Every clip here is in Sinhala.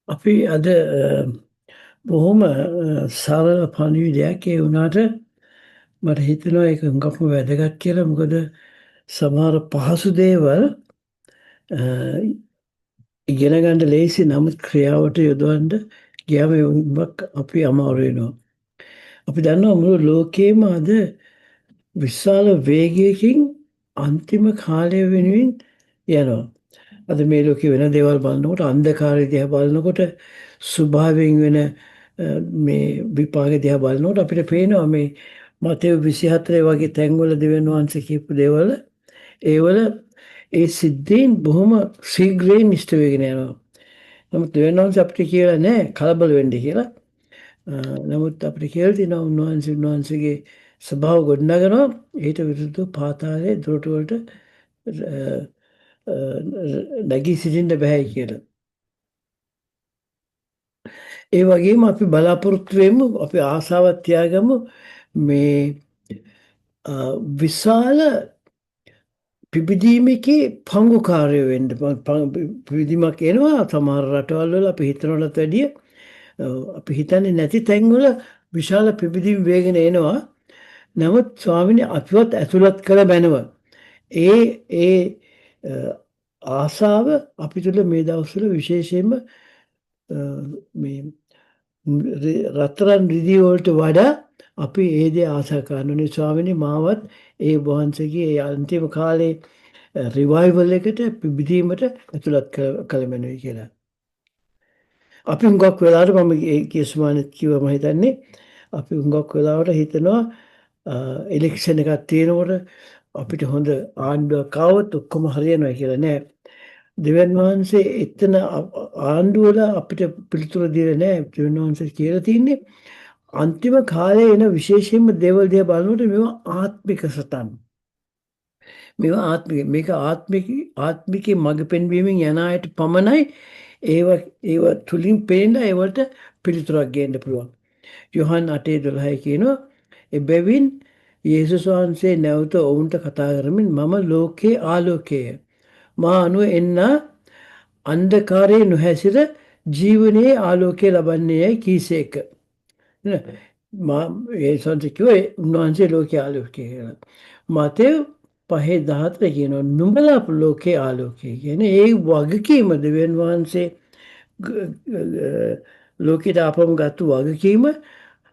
අපි අද බොහොම සරල පණිවිඩයක්. ඒ වුණාට මට හිතෙනවා ඒක හුඟක්ම වැදගත් කියලා. මොකද සමහර පහසු දේවල් ඉගෙන ගන්න ලේසි, නමුත් ක්‍රියාවට යොදවන්න ගියාම හුඟක් අපි අමාරු වෙනවා. අපි දන්නවා මුළු ලෝකේම අද විශාල වේගයකින් අන්තිම කාලය වෙනුවෙන් යනවා. අද මේ ලෝකේ වෙන දේවල් බලනකොට, අන්ධකාරය දිහා බලනකොට, ස්වභාවයෙන් වෙන මේ විපාක දිහා බලනකොට අපිට පේනවා මේ මතෙව් 24 වගේ තැන්වල දෙවියන් වහන්සේ කියපු දේවල්, ඒවල ඒ සිද්ධීන් බොහොම ශීඝ්‍රයෙන් ඉෂ්ට වෙගෙන යනවා. නමුත් දෙවියන් වහන්සේ අපිට කියලා නෑ කලබල වෙන්න කියලා. නමුත් අපිට කියලා තියෙනවා උන්වහන්සේ උන්වහන්සේගේ ස්වභාව ගොඩනගනවා, ඊට විරුද්ධව පාතාලයේ දොරටු වලට නැගී සිටින්න බැහැ කියලා. ඒ වගේම අපි බලාපොරොත්තු වෙමු, අපි ආසාවක් තියාගමු මේ විශාල පිබිදීමකේ පංගුකාරයෝ වෙන්න. පිබිදීමක් එනවා සමහර රටවල් වල, අපි හිතනවටත් වැඩිය, අපි හිතන්නේ නැති තැන්වල විශාල පිබිදීම් වේගෙන එනවා. නමුත් ස්වාමීනි, අපිවත් ඇතුළත් කළ මැනව. ඒ ඒ ආසාව අපි තුළ මේ දවස්වල විශේෂයෙන්ම මේ රත්තරන් රිදී වලට වඩා අපි ඒ දේ ආසා කරන්න ඕනේ. ස්වාමීනි, මාවත් ඒ වහන්සේගේ ඒ අන්තිම කාලේ රිවයිවල් එකට, පිබිදීමට ඇතුළත් කළ මැනවි කියලා. අපි හුඟක් වෙලාවට, මම ඒ ගිය සුමානෙත් කිව්වා මම හිතන්නේ, අපි හුඟක් වෙලාවට හිතනවා ඉලෙක්ෂන් එකක් තියෙනකොට අපිට හොඳ ආණ්ඩුවක් ආවොත් ඔක්කොම හරියනවා කියලා. නෑ. දෙවියන් වහන්සේ එතන ආණ්ඩුව වල අපිට පිළිතුර දීලා නෑ. දෙවියන් වහන්සේ කියලා තින්නේ අන්තිම කාලේ එන විශේෂයෙන්ම දේවල් දිහා බලනකොට මේවා ආත්මික සටන්. මේවා ආත්මික, මේක ආත්මික, ආත්මිකේ මඟ පෙන්වීමෙන් යන අයට පමණයි ඒවා ඒවා තුලින් පේන ඒවට පිළිතුරක් ගේන්න පුළුවන්. යොහන් 8:12 කියනවා, එබැවින් යේසුස් වහන්සේ නැවත ඔවුන්ට කතා කරමින්, මම ලෝකයේ ආලෝකය. මා අනුව එන්න අන්ධකාරයේ නොහැසිර ජීවනයේ ආලෝකය ලබන්නේ යයි කීසේක. මා යේසුස් වහන්සේ කිව්වේ උන්වහන්සේ ලෝකයේ ආලෝකය කියලා. මතෙව් 5:14 කියනවා නුඹලා ලෝකයේ ආලෝකය කියන්නේ. ඒ වගකීම, දෙවියන් වහන්සේ ලෝකයට ආපම ගත්තු වගකීම,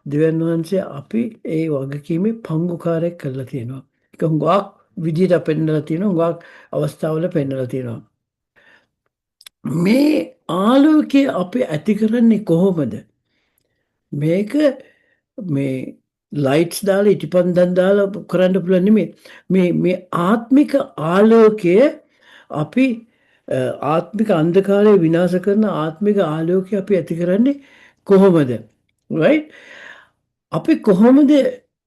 දෙවියන් වහන්සේ අපි ඒ වගකීමේ පංගුකාරයෙක් කරලා තියෙනවා. ඒක හුඟක් විදියට පෙන්නලා තියෙනවා, හුඟක් අවස්ථාවල පෙන්නලා තියෙනවා. මේ ආලෝකය අපි ඇති කරන්නේ කොහොමද? මේක මේ ලයිට්ස් දාලා, ඉටිපන්දම් දාලා කරන්න පුළුවන් නෙමෙයි. මේ මේ ආත්මික ආලෝකය, අපි ආත්මික අන්ධකාරය විනාශ කරන ආත්මික ආලෝකය අපි ඇති කරන්නේ කොහොමද? Right? අපි කොහොමද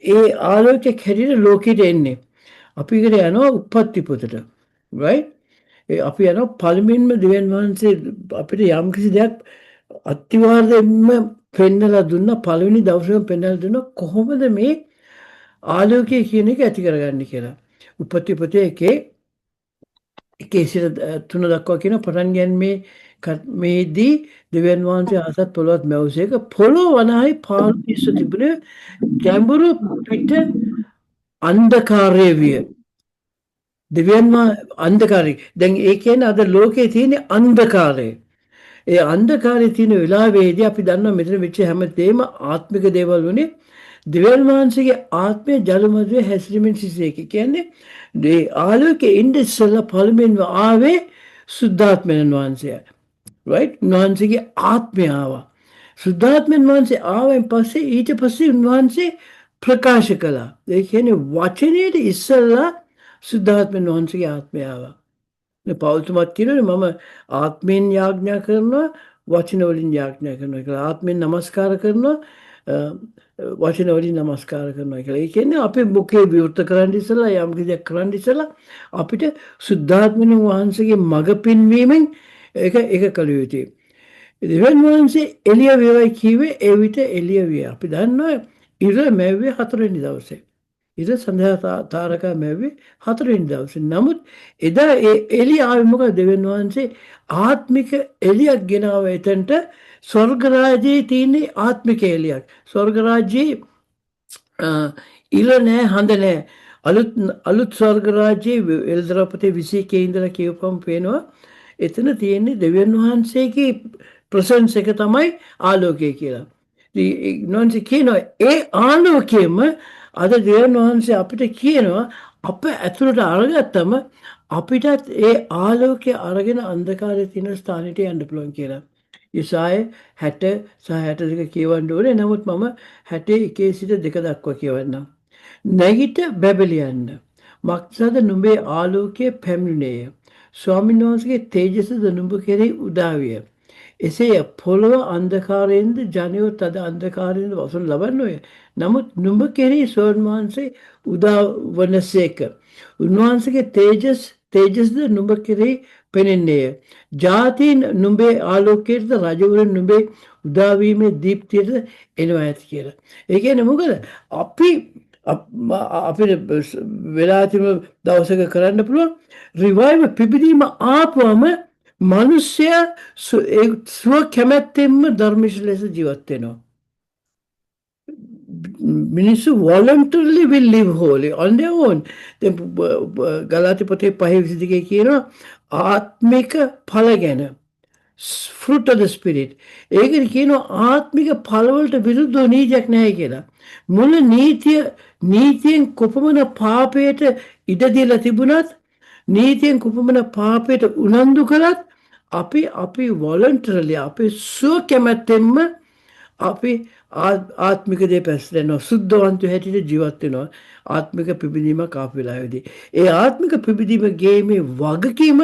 ඒ ආලෝකයක් හැටියට ලෝකෙට එන්නේ? අපි ඒකට යනවා උප්පත්ති පොතට. Right? ඒ අපි යනවා පළමුවෙන්ම දෙවියන් වහන්සේ අපිට යම්කිසි දෙයක් අත්‍යවශ්‍යයෙන්ම පෙන්නලා දුන්නා, පළවෙනි දවසේම පෙන්නලා දුන්නා කොහොමද මේ ආලෝකය කියන එක ඇති කරගන්නේ කියලා. උප්පත්ති පොතේ එකේ 1 සිට 3 දක්වා කියන, පටන් ගැනීමේ මේදී දෙවියන් වහන්සේ අහසත් පොළොවත් මැව්සේක. පොළොව වනාහි පාළු හිස්ව තිබුණේ, ගැඹුරු පිට අන්ධකාරය විය. දෙවියන් අන්ධකාරය. දැන් ඒ කියන්නේ අද ලෝකේ තියෙන අන්ධකාරය. ඒ අන්ධකාරයේ තියෙන වෙලාවේදී අපි දන්නවා මෙතන වෙච්ච හැම දෙයක්ම ආත්මික දේවල් වුණේ. දෙවියන් වහන්සේගේ ආත්මය ජල මැදේ හැසිරෙමින් සිටියේ. කියන්නේ මේ ආලෝකයේ ඉන්න ඉස්සෙල්ලා පළමුවෙන්ම ආවේ සුද්ධාත්මයන් වහන්සේ. Right? උන්වහන්සේගේ ආත්මය ආවා. සුද්ධාත්මයන් වහන්සේ ආවෙන් පස්සේ, ඊට පස්සේ උන්වහන්සේ ප්‍රකාශ කළා. ඒ කියන්නේ වචනයට ඉස්සෙල්ලා සුද්ධාත්මයන් වහන්සේගේ ආත්මය ආවා. මේ පෞල්තුමත් කියනවනේ මම ආත්මයෙන් යාඥා කරනවා, වචන වලින් යාඥා කරනවා කියලා. ආත්මයෙන් නමස්කාර කරනවා, වචන වලින් නමස්කාර කරනවා කියලා. ඒ කියන්නේ අපේ මුඛේ විවෘත කරන්න ඉස්සෙල්ලා, යම් කිසි දෙයක් කරන්න ඉස්සෙල්ලා අපිට සුද්ධාත්මයන් වහන්සේගේ මඟ පෙන්වීමෙන් ඒක ඒක කළ යුතුයි. දෙවියන් වහන්සේ එළිය වේවයි කිව්වේ, ඒ විට එළිය විය. අපි දන්නවා ඉර මැව්වේ හතරවෙනි දවසේ. ඉර සඳහා තාරකා මැව්වේ හතරවෙනි දවසේ. නමුත් එදා ඒ එළිය ආවේ මොකද? දෙවියන් වහන්සේ ආත්මික එළියක් ගෙනාව එතනට. ස්වර්ග රාජ්‍යයේ තියෙන ආත්මික එළියක්. ස්වර්ග රාජ්‍යයේ ඉර නෑ, හඳ නෑ. අලුත් අලුත් ස්වර්ග රාජ්‍යයේ එළිදරව් පොතේ 21 ඉඳලා කියවපුවම පේනවා එතන තියෙන්නේ දෙවියන් වහන්සේගේ ප්‍රසන්ස් එක තමයි ආලෝකය කියලා. ඉතින් උන්වහන්සේ කියනවා ඒ ආලෝකයම අද දෙවියන් වහන්සේ අපිට කියනවා අප ඇතුළට අරගත්තම අපිටත් ඒ ආලෝකය අරගෙන අන්ධකාරයේ තියෙන ස්ථානෙට යන්න පුළුවන් කියලා. යෙසාය 60 සහ 62 කියවන්න ඕනේ. නමුත් මම 61 සිට 2 දක්වා කියවන්නම්. නැගිට බැබලියන්න. මක්නිසාද නුඹේ ආලෝකය පැමිණුණේය. ස්වාමීන් වහන්සේගේ තේජසද නුඹ කෙරෙහි උදා විය. එසේය පොළොව අන්ධකාරයෙන්ද ජනයෝ තද අන්ධකාරයෙන්ද වසනු ලබන්නෝය. නමුත් නුඹ කෙරෙහි ස්වාමීන් වහන්සේ උදා වනසේක. උන්වහන්සේගේ තේජස්ද නුඹ කෙරෙහි පෙනෙන්නේය. ජාතීන් නුඹේ ආලෝකයටද රජවරුන් නුඹේ උදාවීමේ දීප්තියට එනවා ඇති කියලා. ඒ කියන්නේ මොකද? අපි අපිට වෙලා තිබුණ දවසක කරන්න පුළුවන් රිවයිව් පිබිදීම ආපුවම මිනිස්සයා ඒ සුව කැමැත්තෙන්ම ධර්මිෂ්ඨ ලෙස ජීවත් වෙනවා. මිනිස්සු voluntarily will live holy on their own. දැන් ගලාති පොතේ 5:22 කියනවා ආත්මික ඵල ගැන. Fruit of the spirit. ඒකේ කියනවා ආත්මික ඵලවලට විරුද්ධව නීතියක් නැහැ කියලා. මුල නීතියෙන් කොපමණ පාපයට ඉඩ දීලා තිබුණත්, නීතියෙන් කොපමණ පාපයට උනන්දු කළත්, අපි අපි වොලන්ටරිලි අපේ සුව කැමැත්තෙන්ම අපි ආත්මික දේ පැසරෙනවා, සුද්ධවන්තයෝ හැටියට ජීවත් වෙනවා ආත්මික පිබිදීමක් ආපු වෙලාවේදී. ඒ ආත්මික පිබිදීම ගේමේ වගකීම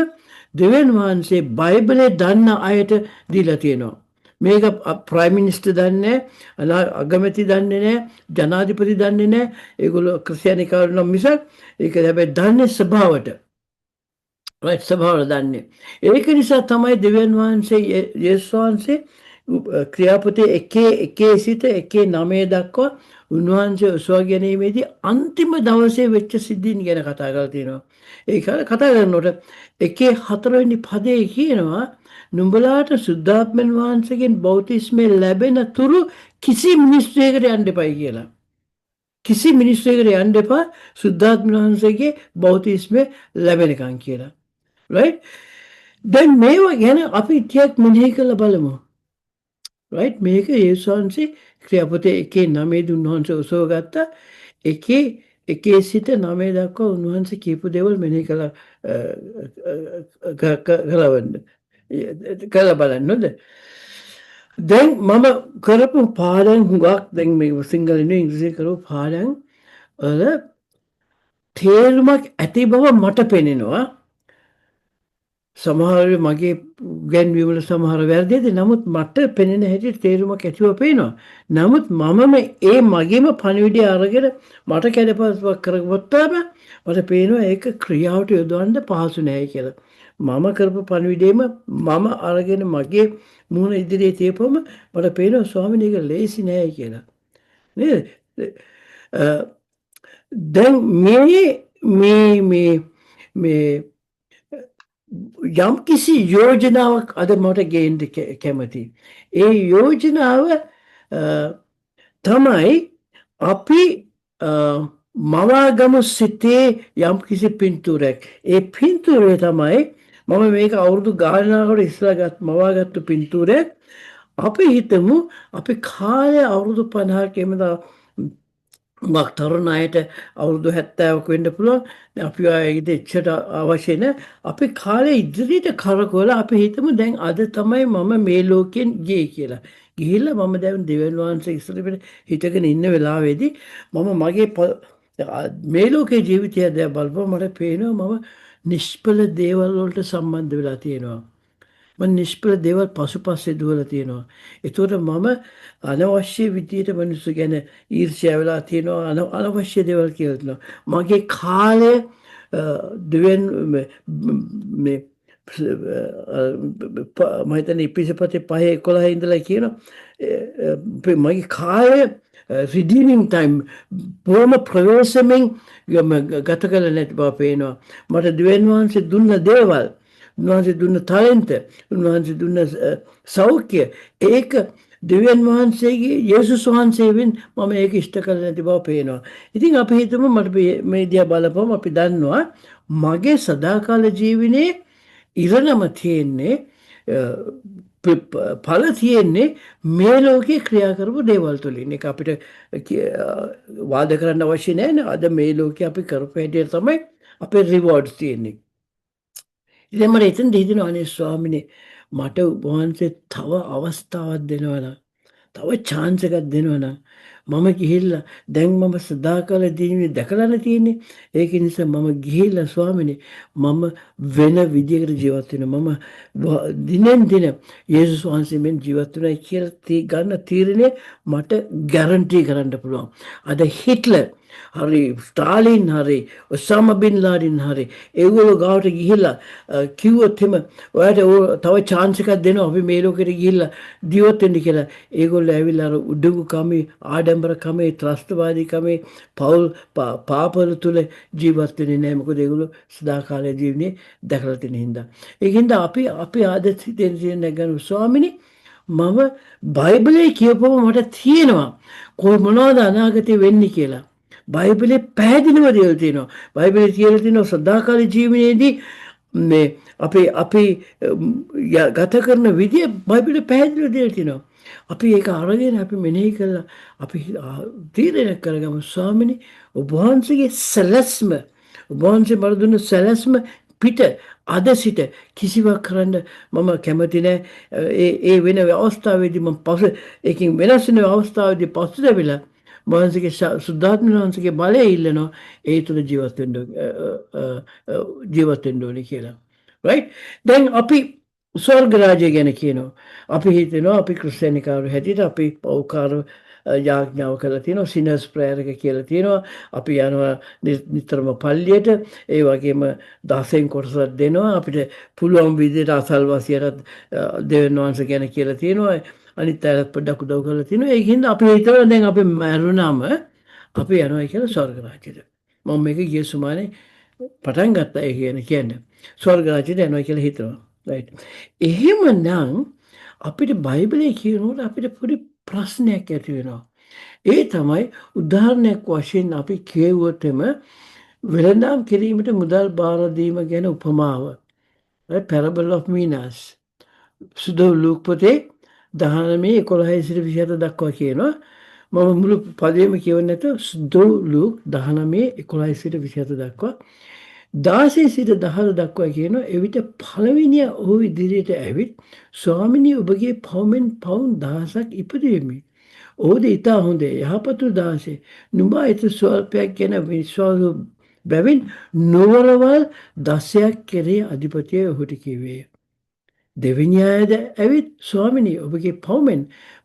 දෙවියන් වහන්සේ බයිබලයේ දන්න අයට දීලා තියෙනවා. මේක ප්‍රයිම් මිනිස්ටර් දන්නේ නැහැ, අගමැති දන්නේ නැහැ, ජනාධිපති දන්නේ නැහැ. ඒගොල්ලෝ ක්‍රිස්තියානි කවුරු නම් මිසක් ඒක හැබැයි දන්නේ සභාවට. රයිට්, සභාවට දන්නේ. ඒක නිසා තමයි දෙවියන් වහන්සේ යේසුස් වහන්සේ ක්‍රියාපොතේ 1:1 සිට 1:9 දක්වා උන්වහන්සේ ඔසවා ගැනීමේදී අන්තිම දවසේ වෙච්ච සිද්ධීන් ගැන කතා කරලා තියෙනවා. ඒ කතා කරනකොට 1:4 පදේ කියනවා නුඹලාට සුද්ධාත්මන් වහන්සේගෙන් බෞතිස්මය ලැබෙන තුරු කිසි මිනිස්සෙකුට යන්න එපයි කියලා. කිසි මිනිස්සෙකුට යන්න එපා සුද්ධාත්මන් වහන්සේගේ බෞතිස්මය ලැබෙනකන් කියලා. රයිට්? දැන් මේවා ගැන අපි ටිකක් මෙනෙහි කරලා බලමු. රයිට්, මේක යේසුස් වහන්සේ ක්‍රියාපොතේ 1:9 උන්වහන්සේ ඔසව ගත්තා. 1:1 සිට 9 දක්වා උන්වහන්සේ කියපු දේවල් මෙනෙහි කළා කරවන්න. කරලා බලන්න හොඳ. දැන් මම කරපු පාඩම් හුඟක් දැන් මේ සිංහලෙන් නෙවෙයි ඉංග්‍රීසියෙන් කරපු පාඩම් වල තේරුමක් ඇති බව මට පෙනෙනවා. සමහර මගේ ගැන්වීම වල සමහර වැරදි ඇති. නමුත් මට පෙනෙන හැටියට තේරුමක් ඇතිව පේනවා. නමුත් මමම ඒ මගේම පණිවිඩය අරගෙන මට කැඩපසක් කරගත්තාම මට පේනවා ඒක ක්‍රියාවට යොදවන්න පහසු නෑ කියලා. මම කරපු පණිවිඩයම මම අරගෙන මගේ මුහුණ ඉදිරියේ තියපුවම මට පේනවා ස්වාමීනි ඒක ලේසි නෑ කියලා. නේද? දැන් මේ මේ මේ මේ යම් කිසි යෝජනාවක් අද මට ගේන්න කැමති. ඒ යෝජනාව තමයි අපි මවාගමු සිතේ යම් කිසි පින්තූරයක්. ඒ පින්තූරය තමයි මම මේක අවුරුදු ගානකට ඉස්සරහ මවාගත්තු පින්තූරයක්. අපි හිතමු අපි කාලය අවුරුදු 50ක එහෙම හුඟක් තරුණ අයට අවුරුදු 70ක් වෙන්න පුළුවන්. දැන් අපි ආයේ එච්චර අවශ්‍ය නෑ. අපි කාලේ ඉදිරියට කරකවලා අපි හිතමු දැන් අද තමයි මම මේ ලෝකෙන් ගියේ කියලා. ගිහිල්ලා මම දැන් දෙවියන් වහන්සේ ඉස්සරහට හිටගෙන ඉන්න වෙලාවේදී මම මගේ මේ ලෝකේ ජීවිතය දැන් බලපුවම මට පේනවා මම නිෂ්ඵල දේවල් වලට සම්බන්ධ වෙලා තියෙනවා. මම නිෂ්ඵල දේවල් පසුපස්සේ දුවලා තියෙනවා. ඒතකොට මම අනවශ්‍ය විදියට මිනිස්සු ගැන ඊර්ෂ්‍යා වෙලා තියෙනවා. අනවශ්‍ය දේවල් කියලා තියෙනවා. මගේ කාලය දෙවියන් මේ මම හිතන්නේ ඉපිසපතේ 5:11 ඉඳලා කියනවා මගේ කාලය රිඩීමින් ටයිම් බොහොම ප්‍රවේශමෙන් ගත කළ නැති බව පේනවා. මට දෙවියන් වහන්සේ දුන්න දේවල්, උන්වහන්සේ දුන්න ටැලන්ට්, උන්වහන්සේ දුන්න සෞඛ්‍ය, ඒක දෙවියන් වහන්සේගේ යේසුස් වහන්සේගෙන් මම ඒක ඉෂ්ට කළ නැති බව පේනවා. ඉතින් අපි හිතමු, මට මේ දිහා බලපුවම අපි දන්නවා මගේ සදාකාල ජීවනයේ ඉරණම තියෙන්නේ, ඵල තියෙන්නේ මේ ලෝකේ ක්‍රියා කරපු දේවල් තුලින්. ඒක අපිට වාද කරන්න අවශ්‍ය නෑ නේ. අද මේ ලෝකේ අපි කරපු හැටියට තමයි අපේ රිවෝඩ්ස් තියෙන්නේ. ඉතින් මට එතනදි හිතෙනවා, අනේ ස්වාමිනේ, මට ඔබ වහන්සේ තව අවස්ථාවක් දෙනවා නම්, තව චාන්ස් එකක් දෙනවා නම්, මම ගිහිල්ලා, දැන් මම සදාකාල ජීවිතේ දැකලානේ තියෙන්නේ. ඒක නිසා මම ගිහිල්ලා ස්වාමිනේ, මම වෙන විදියකට ජීවත් වෙනවා. මම දිනෙන් දින යේසුස් වහන්සේ මෙන් ජීවත් වෙනවා කියලා ගන්න තීරණය මට ගැරන්ටි කරන්න පුළුවන්. අද හිට්ලර් හරි, ස්ටාලින් හරි, ඔසාමා බින් ලාඩින් හරි, ඒගොල්ලෝ ගාවට ගිහිල්ලා කිව්වොත් එහෙම, ඔයාට තව චාන්ස් එකක් දෙනවා, අපි මේ ලෝකෙට ගිහිල්ලා ජීවත් වෙන්න කියලා. ඒගොල්ලෝ ඇවිල්ලා අර උඩඟු කමේ, ආඩම්බර කමේ, ත්‍රස්තවාදී කමේ, පවුල් පාපවල තුල ජීවත් වෙන්නේ නැහැ. මොකද ඒගොල්ලෝ සදාකාල ජීවනයේ දැකලා තියෙන හින්දා. ඒකින්ද අපි අපි ආද සිතෙන් තියෙන ගන්න, ස්වාමිනේ, මම බයිබලයේ කියපුවම මට තියෙනවා කොයි මොනවද අනාගතේ වෙන්නේ කියලා. බයිබලයේ පැහැදිලිව දේවල් තියෙනවා. බයිබලයේ කියලා තියෙනවා සදාකාල ජීවනයේදී මේ අපි අපි ගත කරන විදිය බයිබලයේ පැහැදිලිව දේවල් තියෙනවා. අපි ඒක අරගෙන අපි මෙනෙහි කරලා අපි තීරණයක් කරගමු, ස්වාමිනේ, ඔබ වහන්සේගේ සැලැස්ම, ඔබ වහන්සේ මට දුන්න සැලැස්ම පිට අද සිට කිසිවක් කරන්න මම කැමති නෑ. ඒ ඒ වෙන අවස්ථාවේදී මම පසු ඒකින් වෙනස් වෙන අවස්ථාවේදී පසුතැවිලා වහන්සේගේ සුද්ධාත්ම වහන්සේගේ බලය ඉල්ලනවා, ඒ තුල ජීවත් වෙන්න ඕනේ කියලා. රයිට්, දැන් අපි ස්වර්ග රාජ්‍ය ගැන කියනවා. අපි හිතනවා අපි ක්‍රිස්තියානිකාරු හැටියට අපි පව්කාර යාඥාව කරලා තියෙනවා, සිනර්ස් ප්‍රේයර් එක කියලා තියෙනවා. අපි යනවා නිතරම පල්ලියට, ඒ වගේම දසෙන් කොටසක් දෙනවා. අපිට පුළුවන් විදිහට අසල්වාසියටත් දෙවියන් වහන්සේ ගැන කියලා තියෙනවා. අනිත් අයටත් පොඩ්ඩක් උදව් කරලා තියෙනවා. ඒකින්ද අපි හිතනවා දැන් අපි මැරුණාම අපි යනවා කියලා ස්වර්ග රාජ්‍යයට. මම මේක ගිය සුමානේ පටන් ගත්තා ඒ කියන කියන්නේ. ස්වර්ග රාජ්‍යයට යනවා කියලා හිතනවා. රයිට්. එහෙමනම් අපිට බයිබලයේ කියනකොට අපිට පොඩි ප්‍රශ්නයක් ඇති වෙනවා. ඒ තමයි උදාහරණයක් වශයෙන් අපි කියවුවොත් එම වෙළඳාම් කිරීමට මුදල් බාර දීම ගැන උපමාව. Right? Parable of Minas. සුද්ධ ලූක් පොතේ 19 11 සිට 27 දක්වා කියනවා. මම මුළු පදයම කියවන්නේ නැතුව, සුද්ධ ලූක් 19 11 සිට 27 දක්වා, 16 සිට 17 දක්වා කියනවා. එවිට පළවෙනියා ඔහු ඉදිරියට ඇවිත්, ස්වාමිනී, ඔබගේ පවුමෙන් පවුන් 1000ක් ඉපදෙමි. ඔහුද, ඉතා හොඳ, යහපත් වූ දාසය, නුඹ අත ස්වල්පයක් ගැන විශ්වාස බැවින් නුවරවල් 10ක් කෙරේ අධිපතිය ඔහුට කිව්වේය. දෙවෙනි අයද ඇවිත්, ස්වාමිනී, ඔබගේ පවුමෙන්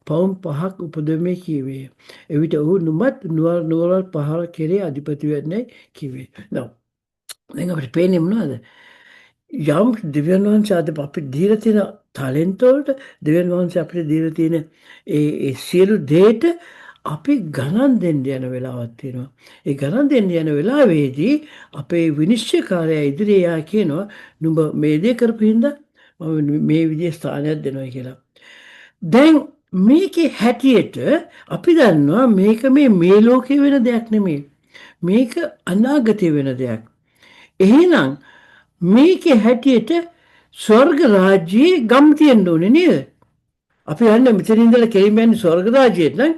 පවුම් 5ක් උපදවමි කීවේය. එවිට ඔහු, නුඹත් නුවරවල් 5 කෙරේ අධිපති වෙන්නයි කිව්වේ. Now, දැන් අපිට පේන්නේ මොනවද? යම් දෙවියන් වහන්සේ අද අපිට දීලා තියෙන ටැලන්ට් වලට, දෙවියන් වහන්සේ අපිට දීලා තියෙන ඒ ඒ සියලු දේට අපි ගණන් දෙන්න යන වෙලාවක් තියෙනවා. ඒ ගණන් දෙන්න යන වෙලාවේදී අපේ විනිශ්චයකාරයා ඉදිරියේ යා කියනවා, නුඹ මේ දේ කරපු හින්දා මම මේ විදිහේ ස්ථානයක් දෙනවා කියලා. දැන් මේකේ හැටියට අපි දන්නවා මේක මේ මේ ලෝකේ වෙන දෙයක් නෙමෙයි. මේක අනාගතේ වෙන දෙයක්. එහෙනම් මේකේ හැටියට ස්වර්ග රාජ්‍යයේ ගම් තියෙන්න ඕනේ නේද? අපි යන්නේ මෙතන ඉඳලා කෙලින්ම යන්නේ ස්වර්ග රාජ්‍යයට නම්,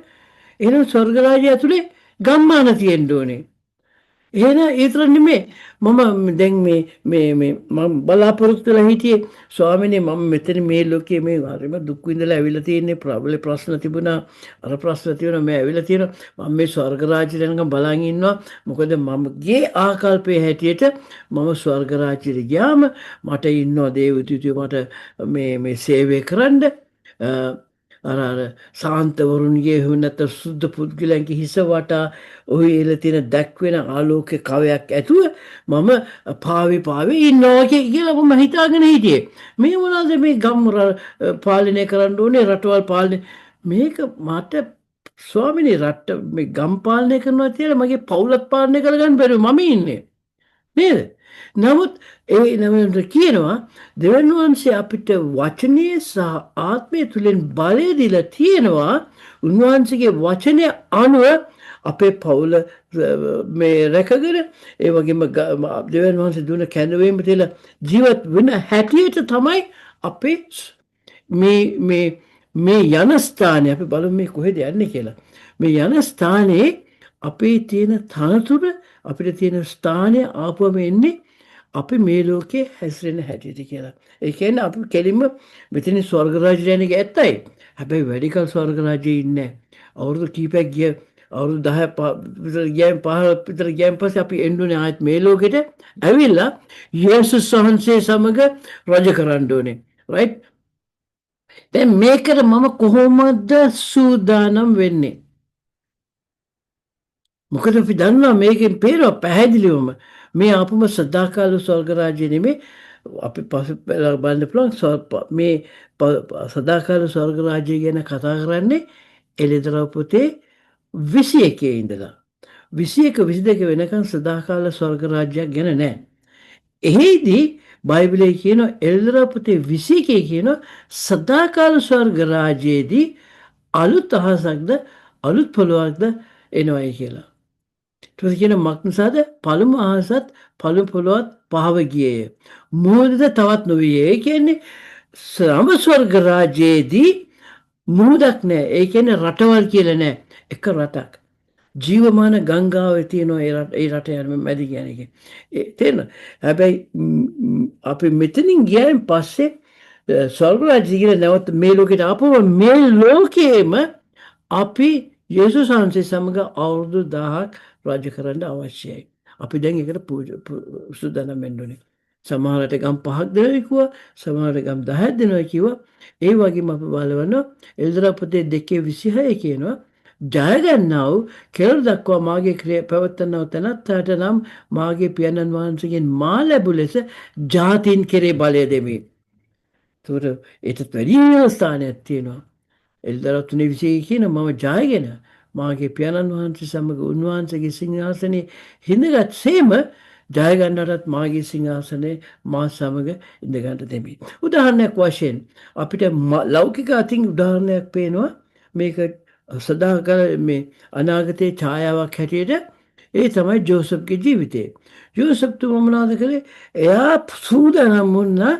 එහෙනම් ස්වර්ග රාජ්‍යය ඇතුලේ ගම්මාන තියෙන්න ඕනේ. එහෙනම් ඒ විතර නෙමෙයි, මම දැන් මේ මේ මේ මම බලාපොරොත්තු වෙලා හිටියේ, ස්වාමිනේ, මම මෙතන මේ ලෝකයේ මේ හරිම දුක් විඳලා ඇවිල්ලා තියෙන්නේ, ප්‍රබල ප්‍රශ්න තිබුණා, අර ප්‍රශ්න තිබුණා, මේ ඇවිල්ලා තියෙනවා, මම මේ ස්වර්ග රාජ්‍යයට යනකම් බලන් ඉන්නවා. මොකද මගේ ආකල්පයේ හැටියට මම ස්වර්ග රාජ්‍යයට ගියාම මට ඉන්නවා දේවදූතයෝ මට මේ මේ සේවය කරන්න, අර අර සාන්තවරුන්ගේ එහෙම නැත්නම් සුද්ධ පුද්ගලයන්ගේ හිස වටා ඔහු එළ තියෙන දැක්වෙන ආලෝක කවයක් ඇතුව මම පාවි පාවි ඉන්නවා කියලා මම හිතාගෙන හිටියේ. මේ මොනවද මේ ගම් පාලනය කරන්න ඕනේ, රටවල් පාලනය, මේක මට ස්වාමිනේ රට මේ ගම් පාලනය කරනවා කියලා මගේ පවුලත් පාලනය කරගන්න බැරුව මම ඉන්නේ. නේද? නමුත් ඒ නමට කියනවා දෙවියන් වහන්සේ අපිට වචනය සහ ආත්මය තුලින් බලය දීලා තියෙනවා. උන්වහන්සේගේ වචනය අනුව අපේ පවුල මේ රැකගෙන, ඒ වගේම දෙවියන් වහන්සේ දුන්න කැඳවීම තියලා ජීවත් වෙන හැටියට තමයි අපේ මේ මේ මේ යන ස්ථානය. අපි බලමු මේ කොහෙද යන්නේ කියලා. මේ යන ස්ථානයේ අපේ තියෙන තනතුර, අපිට තියෙන ස්ථානය ආපුවම එන්නේ අපි මේ ලෝකේ හැසිරෙන හැටියට කියලා. ඒ කියන්නේ අපි කෙලින්ම මෙතනින් ස්වර්ග රාජ්‍යයට යන එක ඇත්තයි. හැබැයි වැඩි කල් ස්වර්ග රාජ්‍යයේ ඉන්නේ නැහැ. අවුරුදු කීපයක් ගිය, අවුරුදු 10 විතර ගියන්, 15 විතර ගියන් පස්සේ අපි එන්න ඕනේ. ආයෙත් මේ ලෝකෙට ඇවිල්ලා යේසුස් වහන්සේ සමග රජ කරන්න ඕනේ. රයිට්? දැන් මේකට මම කොහොමද සූදානම් වෙන්නේ? මොකද අපි දන්නවා, මේකෙන් පේනවා පැහැදිලිවම මේ ආපුම සදාකාල ස්වර්ග රාජ්‍ය නෙමෙයි. අපි පසු බලන්න පුළුවන් මේ සදාකාල ස්වර්ග රාජ්‍ය ගැන කතා කරන්නේ එළිදරව් පොතේ 21 ඉඳලා. 21, 22 වෙනකන් සදාකාල ස්වර්ග රාජ්‍යයක් ගැන නෑ. එහෙයිදී බයිබලයේ කියන එළිදරව් පොතේ 21 කියන සදාකාල ස්වර්ග රාජ්‍යයේදී අලුත් අහසක්ද අලුත් පොළොවක්ද එනවයි කියලා. ඊට පස්සේ කියන මක්නිසාද පළමු අහසත් පළමු පොළොවත් පහව ගියේය. මුහුදද තවත් නොවිය. ඒ කියන්නේ සම ස්වර්ග රාජ්‍යයේදී මුහුදක් නෑ. ඒ කියන්නේ රටවල් කියලා නෑ. එක රටක්. ජීවමාන ගංගාවේ තියෙනවා ඒ රට, ඒ රට යන මැදි කියන එක. ඒ තේරෙනවද? හැබැයි අපි මෙතනින් ගියායින් පස්සේ ස්වර්ග රාජ්‍ය කියලා නැවත මේ ලෝකෙට ආපුවම මේ ලෝකයේම අපි යේසුස් වහන්සේ සමග අවුරුදු 1000ක් රජ කරන්න අවශ්‍යයි. අපි දැන් ඒකට සූදානම් වෙන්න ඕනේ. සමහරට ගම් 5ක් දෙනවා කිව්වා, සමහරට ගම් 10ක් දෙනවා කිව්වා. ඒ වගේම අපි බලනවා එළිදරව් පොතේ 2:26 කියනවා, ජය ගන්නා වූ කෙළවර දක්වා මාගේ ක්‍රියා පැවැත්වන්නා වූ තැනැත්තාට නම් මාගේ පියාණන් වහන්සේගෙන් මා ලැබු ලෙස ජාතීන් කෙරේ බලය දෙමි. ඒතකොට ඊටත් වැඩි ස්ථානයක් තියෙනවා. එළිදරව් 3:21 කියන මම ජයගෙන මාගේ පියාණන් වහන්සේ සමග උන්වහන්සේගේ සිංහාසනයේ හිඳගත් සේම ජය ගන්නටත් මාගේ සිංහාසනයේ මා සමග ඉඳ ගන්නට දෙමි. උදාහරණයක් වශයෙන් අපිට ලෞකික අතින් උදාහරණයක් පේනවා මේක සදාකාල මේ අනාගතයේ ඡායාවක් හැටියට. ඒ තමයි ජෝසප්ගේ ජීවිතය. ජෝසප් තුමා මොනවද කළේ? එයා සූදානම් වුණා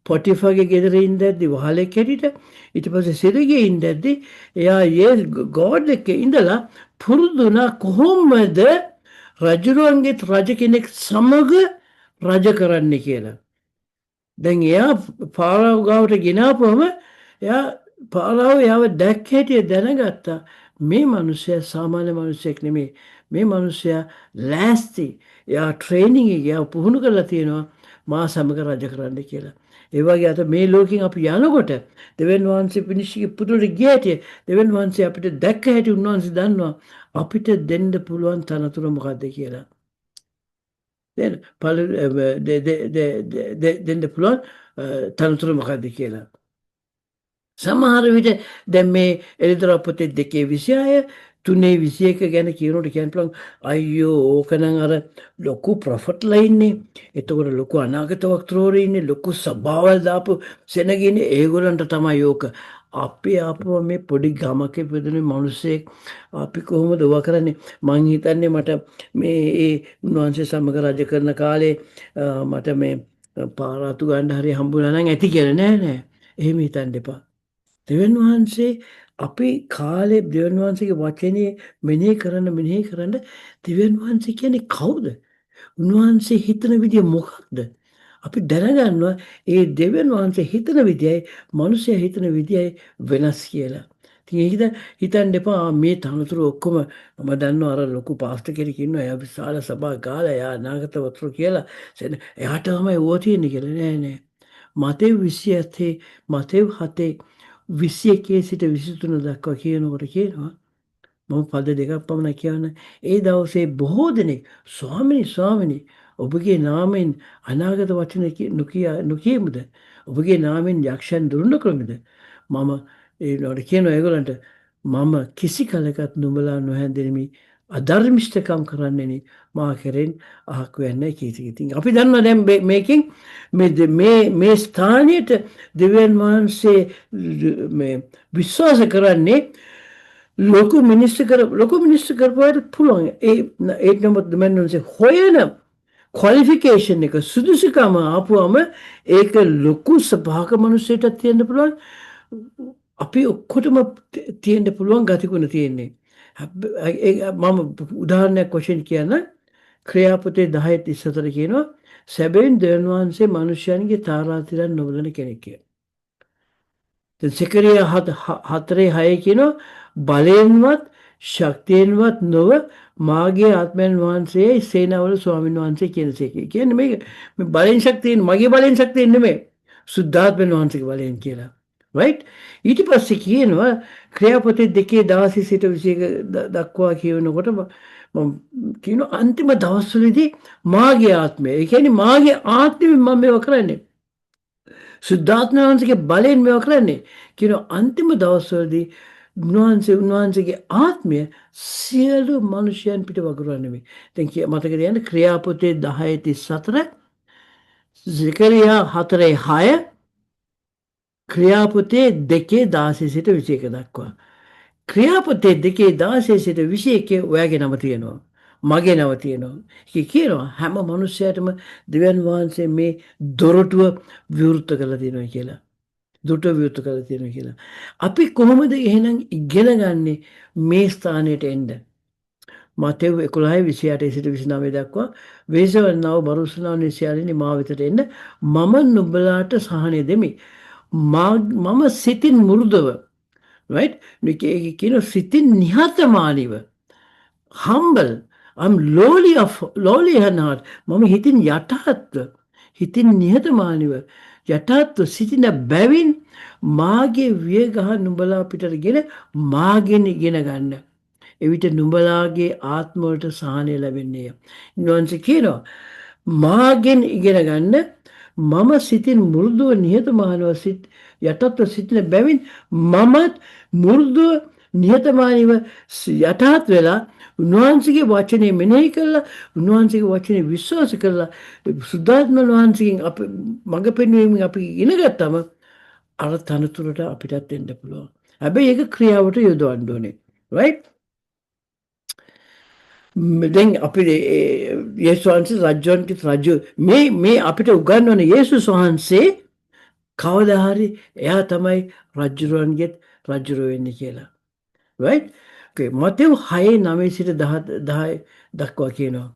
පොටිෆාගේ ගෙදර ඉඳද්දි වහලෙක් හැටියට. ඊට පස්සේ සිරගෙ ඉඳද්දි එයා ඒ ගෝඩ් එක්ක ඉඳලා පුරුදු වුණා කොහොමද රජුරුවන්ගේ රජ කෙනෙක් සමග රජ කරන්නේ කියලා. දැන් එයා පාරාව ගාවට ගෙනාපුවම එයා පාරාව එයාව දැක්ක හැටි දැනගත්තා මේ මිනිස්සයා සාමාන්‍ය මිනිසෙක් නෙමෙයි. මේ මිනිස්සයා ලෑස්ති. එයා ට්‍රේනින් එක, එයා පුහුණු කරලා තියෙනවා මා සමග රජ කරන්න කියලා. ඒ වගේ අද මේ ලෝකෙන් අපි යනකොට දෙවියන් වහන්සේ පිනිෂිගේ පුදුරට ගිය හැටි, දෙවියන් වහන්සේ අපිට දැක්ක හැටි උන්වහන්සේ දන්නවා අපිට දෙන්න පුළුවන් තනතුර මොකද්ද කියලා. දෙන්න දෙන්න පුළුවන් තනතුර මොකද්ද කියලා. සමහර විට දැන් මේ එළිදරව් පොතේ 2:26, 3:21 ගැන කියනකොට කියන්න පුළුවන් අයියෝ ඕකනම් අර ලොකු ප්‍රොෆට්ලා ඉන්නේ. එතකොට ලොකු අනාගත වක්තෘවරු ඉන්නේ, ලොකු සභාවල් දාපු සෙනග ඉන්නේ. ඒගොල්ලන්ට තමයි ඕක. අපි ආපුව මේ පොඩි ගමක ඉපදුණු මිනිස්සෙක්, අපි කොහොමද ඔවා කරන්නේ? මං හිතන්නේ මට මේ ඒ උන්වහන්සේ සමග රජ කරන කාලේ මට මේ පාර අතු ගන්න හරි හම්බුණා නම් ඇති කියලා. නෑ නෑ. එහෙම හිතන්න එපා. දෙවියන් වහන්සේ අපි කාලේ දෙවියන් වහන්සේගේ වචනේ මෙනෙහි කරන්න මෙනෙහි කරන්න දෙවියන් වහන්සේ කියන්නේ කවුද? උන්වහන්සේ හිතන විදිය මොකක්ද? අපි දැනගන්නවා ඒ දෙවියන් වහන්සේ හිතන විදියයි මනුස්සයා හිතන විදියයි වෙනස් කියලා. ඉතින් ඒකද හිතන්න එපා මේ තනතුරු ඔක්කොම මම දන්නවා අර ලොකු පාස්ටර් කෙනෙක් ඉන්නවා, එයා විශාල සභා ගාලා එයා අනාගත වක්තෘ කියලා එයාට තමයි ඕවා තියෙන්නේ කියලා. නෑ නෑ. මතෙව් 27, මතෙව් 7 21 සිට 23 දක්වා කියනකොට කියනවා, මම පද දෙකක් පමණ කියන්න. ඒ දවසේ බොහෝ දෙනෙක් ස්වාමිනී ස්වාමිනී, ඔබගේ නාමයෙන් අනාගත වචන නොකියමුද? ඔබගේ නාමයෙන් යක්ෂයන් දුරු නොකරමුද? මම ඒ නෝට කියනවා ඒගොල්ලන්ට මම කිසි කලකත් නුඹලා නොහැඳිනිමි, අධර්මිෂ්ඨකම් කරන්නෙනි, මා කෙරෙන් අහක් වෙන්නේ කීති. ඉතින් අපි දන්නවා දැන් මේකෙන් මේ මේ මේ ස්ථානයට දෙවියන් වහන්සේ මේ විශ්වාස කරන්නේ ලොකු මිනිස්සු කර ලොකු මිනිස්සු කරපුවාට පුළුවන්. ඒ ඒ නමුත් දෙවියන් වහන්සේ හොයන ක්වොලිෆිකේෂන් එක, සුදුසුකම ආපුවම ඒක ලොකු සභාවක මිනිස්සුන්ටත් තියෙන්න පුළුවන්. අපි ඔක්කොටම තියෙන්න පුළුවන් ගතිගුණ තියෙන්නේ. මම උදාහරණයක් වශයෙන් කියන්න, ක්‍රියාපොතේ 10:34 කියනවා, සැබවින් දෙවියන් වහන්සේ මනුෂ්‍යයන්ගේ තාරාතිරම් නොබලන කෙනෙක් කියලා. දැන් සෙකරියා 4:6 කියනවා, බලයෙන්වත් ශක්තියෙන්වත් නොව මාගේ ආත්මයන් වහන්සේ සේනාවල ස්වාමීන් වහන්සේ කියනසේක. කියන්නේ මේක මේ බලෙන් ශක්තියෙන්, මගේ බලෙන් ශක්තියෙන් නෙමෙයි, සුද්ධාත්මයන් වහන්සේගේ බලයෙන් කියලා. රයිට්? ඊට පස්සේ කියනවා ක්‍රියාපොතේ 2:16 සිට 21 දක්වා කියනකොට මම කියනවා, අන්තිම දවස්වලදී මාගේ ආත්මය. ඒ කියන්නේ මාගේ ආත්මෙන් මම මේවා කරන්නේ. සුද්ධාත්ම වහන්සේගේ බලයෙන් මේවා කරන්නේ. කියනවා අන්තිම දවස්වලදී උන්වහන්සේගේ ආත්මය සියලු මනුෂ්‍යයන් පිට වගුරන්නේ. දැන් මතක තියාගන්න, ක්‍රියාපොතේ 10:34, සෙකරියා 4:6, ක්‍රියාපොතේ 2:16 සිට 21 දක්වා. ක්‍රියාපොතේ 2:16 සිට 21 ඔයාගේ නම තියෙනවා. මගේ නම තියෙනවා. ඒක කියනවා හැම මනුස්සයාටම දෙවියන් වහන්සේ මේ දොරටුව විවෘත කරලා තියෙනවා කියලා. දොරටුව විවෘත කරලා තියෙනවා කියලා. අපි කොහොමද එහෙනම් ඉගෙන ගන්නෙ මේ ස්ථානයට එන්න? මතෙව් 11:28 සිට 29 දක්වා, වෙහෙසවන්නා වූ බර උස්සන්නා වූ සියල්ලනි, මා වෙතට එන්න, මම නුඹලාට සහනය දෙමි. මම සිතින් මෘදුව, right, මේක කියන සිතින් නිහතමානීව, humble, I'm lowly of lowly in heart, මම හිතින් යටහත්ව, හිතින් නිහතමානීව යටහත්ව සිටින බැවින් මාගේ වියගහ නුඹලා පිටට ගෙන මාගෙන් ඉගෙන ගන්න. එවිට නුඹලාගේ ආත්ම වලට සහනය ලැබෙන්නේය. උන්වහන්සේ කියනවා මාගෙන් ඉගෙන ගන්න, මම සිතින් මෘදුව නිහතමානව සිත් යටත්ව සිටින බැවින් මමත් මෘදුව නිහතමානීව යටහත් වෙලා උන්වහන්සේගේ වචනේ මෙනෙහි කළා, උන්වහන්සේගේ වචනේ විශ්වාස කළා, සුද්ධාත්ම වහන්සේගෙන් අපි මඟ පෙන්වීමෙන් අපි ඉගෙන ගත්තම අර තනතුරට අපිටත් එන්න පුළුවන්. හැබැයි ඒක ක්‍රියාවට යොදවන්න ඕනේ. රයිට්? දැන් අපි යේසුස් වහන්සේ රජුන්ගේ රජු මේ මේ අපිට උගන්වන යේසුස් වහන්සේ කවදා හරි එයා තමයි රජුරවන්ගෙත් රජුරව වෙන්නේ කියලා. රයිට්? ඕකේ, මතෙව් 6:9 සිට 10 දක්වා කියනවා.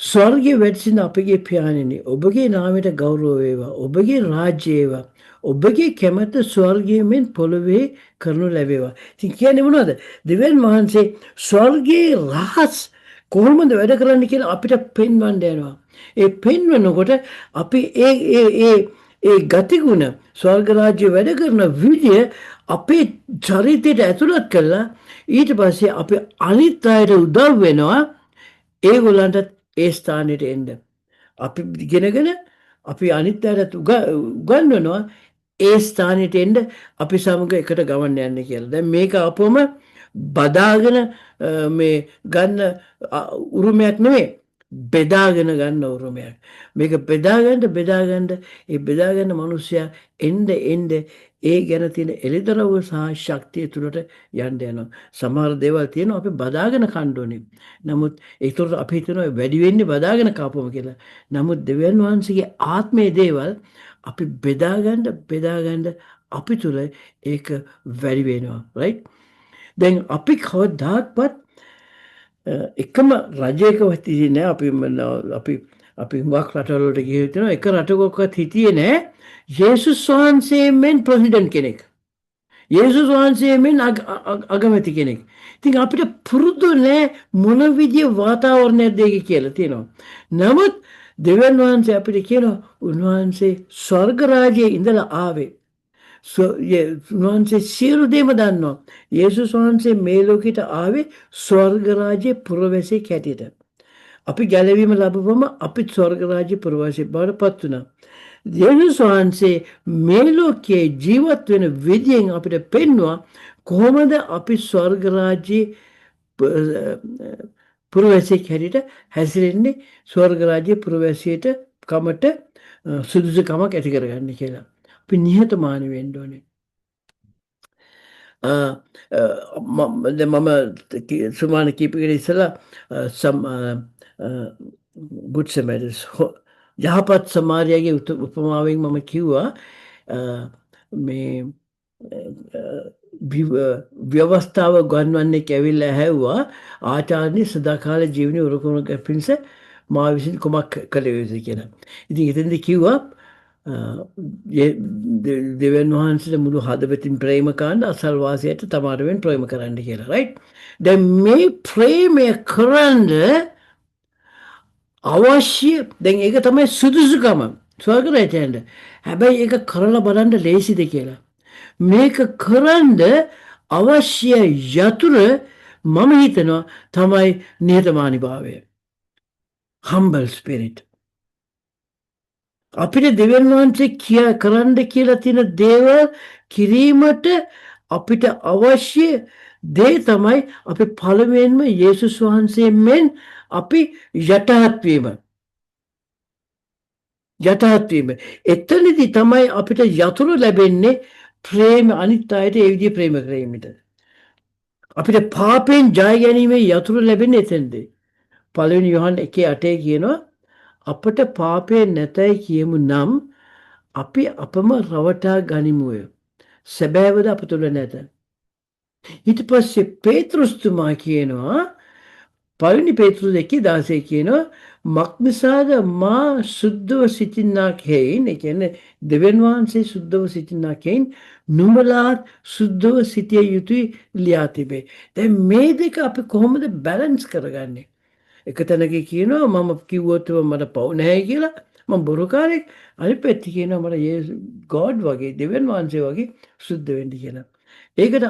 ස්වර්ගයේ වැඩ සිටින අපගේ පියාණෙනි, ඔබගේ නාමයට ගෞරව වේවා, ඔබගේ රාජ්‍ය ඒවා, ඔබගේ කැමැත්ත ස්වර්ගයේ මෙන් පොළොවේ කරනු ලැබේවා. ඉතින් කියන්නේ මොනවද? දෙවියන් වහන්සේ ස්වර්ගයේ රහස් කොහොමද වැඩ කරන්නේ කියලා අපිට පෙන්වන්න යනවා. ඒ පෙන්වනකොට අපි ඒ ඒ ඒ ඒ ගතිගුණ, ස්වර්ග රාජ්‍ය වැඩ කරන විදිය අපේ චරිතයට ඇතුළත් කරලා ඊට පස්සේ අපි අනිත් අයට උදව් වෙනවා ඒගොල්ලන්ටත් ඒ ස්ථානෙට එන්න. අපි ඉගෙනගෙන අපි අනිත් අයටත් උගන්වනවා ඒ ස්ථානෙට එන්න, අපි සමග එකට ගමන් යන්න කියලා. දැන් මේක අපොම බදාගෙන මේ ගන්න උරුමයක් නෙමෙයි. බෙදාගෙන ගන්න උරුමයක්. මේක බෙදාගන්න බෙදාගන්න ඒ බෙදාගන්න මිනිස්සයා එන්න එන්න ඒ ගැන තියෙන එළිදරව්ව සහ ශක්තිය තුළට යන්න යනවා. සමහර දේවල් තියෙනවා අපි බදාගෙන කන්න ඕනේ. නමුත් ඒතකොට අපි හිතනවා වැඩි වෙන්නේ බදාගෙන කාපුවම කියලා. නමුත් දෙවියන් වහන්සේගේ ආත්මයේ දේවල් අපි බෙදාගන්න බෙදාගන්න අපි තුළ ඒක වැඩි වෙනවා. රයිට්? දැන් අපි කවදාක්වත් එකම රජයකවත් හිටියේ නෑ. අපි අපි අපි හුඟක් රටවල් වලට ගිහින් තියෙනවා, එක රටකවත් හිටියේ නෑ යේසුස් වහන්සේ මෙන් ප්‍රෙසිඩන්ට් කෙනෙක්. යේසුස් වහන්සේ මෙන් අගමැති කෙනෙක්. ඉතින් අපිට පුරුදු නෑ මොන විදිය වාතාවරණයක්ද ඒක කියලා තියෙනවා. නමුත් දෙවියන් වහන්සේ අපිට කියනවා උන්වහන්සේ ස්වර්ග රාජ්‍යයේ ඉඳලා ආවේ. උන්වහන්සේ සියලු දේම දන්නවා. යේසුස් වහන්සේ මේ ලෝකෙට ආවේ ස්වර්ග රාජ්‍යයේ පුරවැසියෙක් හැටියට. අපි ගැලවීම ලැබුවම අපිත් ස්වර්ග රාජ්‍ය පුරවැසියෙක් බවට පත් වුණා. යේසුස් වහන්සේ මේ ලෝකයේ ජීවත් වෙන විදියෙන් අපිට පෙන්නවා කොහොමද අපි ස්වර්ග රාජ්‍යයේ පුරවැසියෙක් හැටියට හැසිරෙන්නේ, ස්වර්ග රාජ්‍යයේ පුරවැසියට කමට සුදුසුකමක් ඇති කරගන්නේ කියලා. අපි නිහතමානී වෙන්න ඕනේ. දැන් මම සුමාන කීපයකට ඉස්සෙල්ලා ගුඩ් සමරිටන්, යහපත් සමාරියාගේ උපමාවෙන් මම කිව්වා මේ ව්‍යවස්ථාව උගන්වන්නෙක් ඇවිල්ලා ඇහැව්වා, ආචාර්ය, සදාකාල ජීවනය උරුම පිණිස මා විසින් කුමක් කළ යුතුද කියලා. ඉතින් එතෙන්දී කිව්වා දෙවියන් වහන්සේට මුළු හදවතින් ප්‍රේම කරන්න, අසල්වාසියට තමාට මෙන් ප්‍රේම කරන්න කියලා. රයිට්? දැන් මේ ප්‍රේමය කරන්න අවශ්‍ය, දැන් ඒක තමයි සුදුසුකම ස්වර්ග රාජ්‍යයට යන්න. හැබැයි ඒක කරලා බලන්න ලේසිද කියලා. මේක කරන්න අවශ්‍ය යතුර මම හිතනවා තමයි නිහතමානීභාවය. Humble spirit. අපිට දෙවියන් වහන්සේ කියා කරන්න කියලා තියෙන දේවල් කිරීමට අපිට අවශ්‍ය දේ තමයි අපි පළමුවෙන්ම යේසුස් වහන්සේ මෙන් අපි යටහත් වීම. යටහත් වීම. එතනදි තමයි අපිට යතුරු ලැබෙන්නේ ප්‍රේම, අනිත් අයට ඒ විදිහේ ප්‍රේම කිරීමට. අපිට පාපයෙන් ජය ගැනීමේ යතුරු ලැබෙන්නේ එතනදී. පළවෙනි යොහන් 1:8 කියනවා, අපට පාපය නැතයි කියමු නම් අපි අපම රවටා ගනිමුය. සැබෑවද අප තුළ නැත. ඊට පස්සේ පේතෘස්තුමා කියනවා, පළවෙනි පේතෘස් 1:16 කියනවා, මක්නිසාද මා සුද්ධව සිටින්නාක් හේයින්, ඒ කියන්නේ දෙවියන් වහන්සේ සුද්ධව සිටින්නාක් හේයින් නුඹලාත් සුද්ධව සිටිය යුතුයි ලියා තිබේ. දැන් මේ දෙක අපි කොහොමද බැලන්ස් කරගන්නේ? එක තැනක කියනවා මම කිව්වොත් මට පව් නැහැ කියලා, මම බොරුකාරයෙක්. අනිත් පැත්තේ කියනවා මට යේසු ගෝඩ් වගේ, දෙවියන් වහන්සේ වගේ සුද්ධ වෙන්න කියලා. ඒකට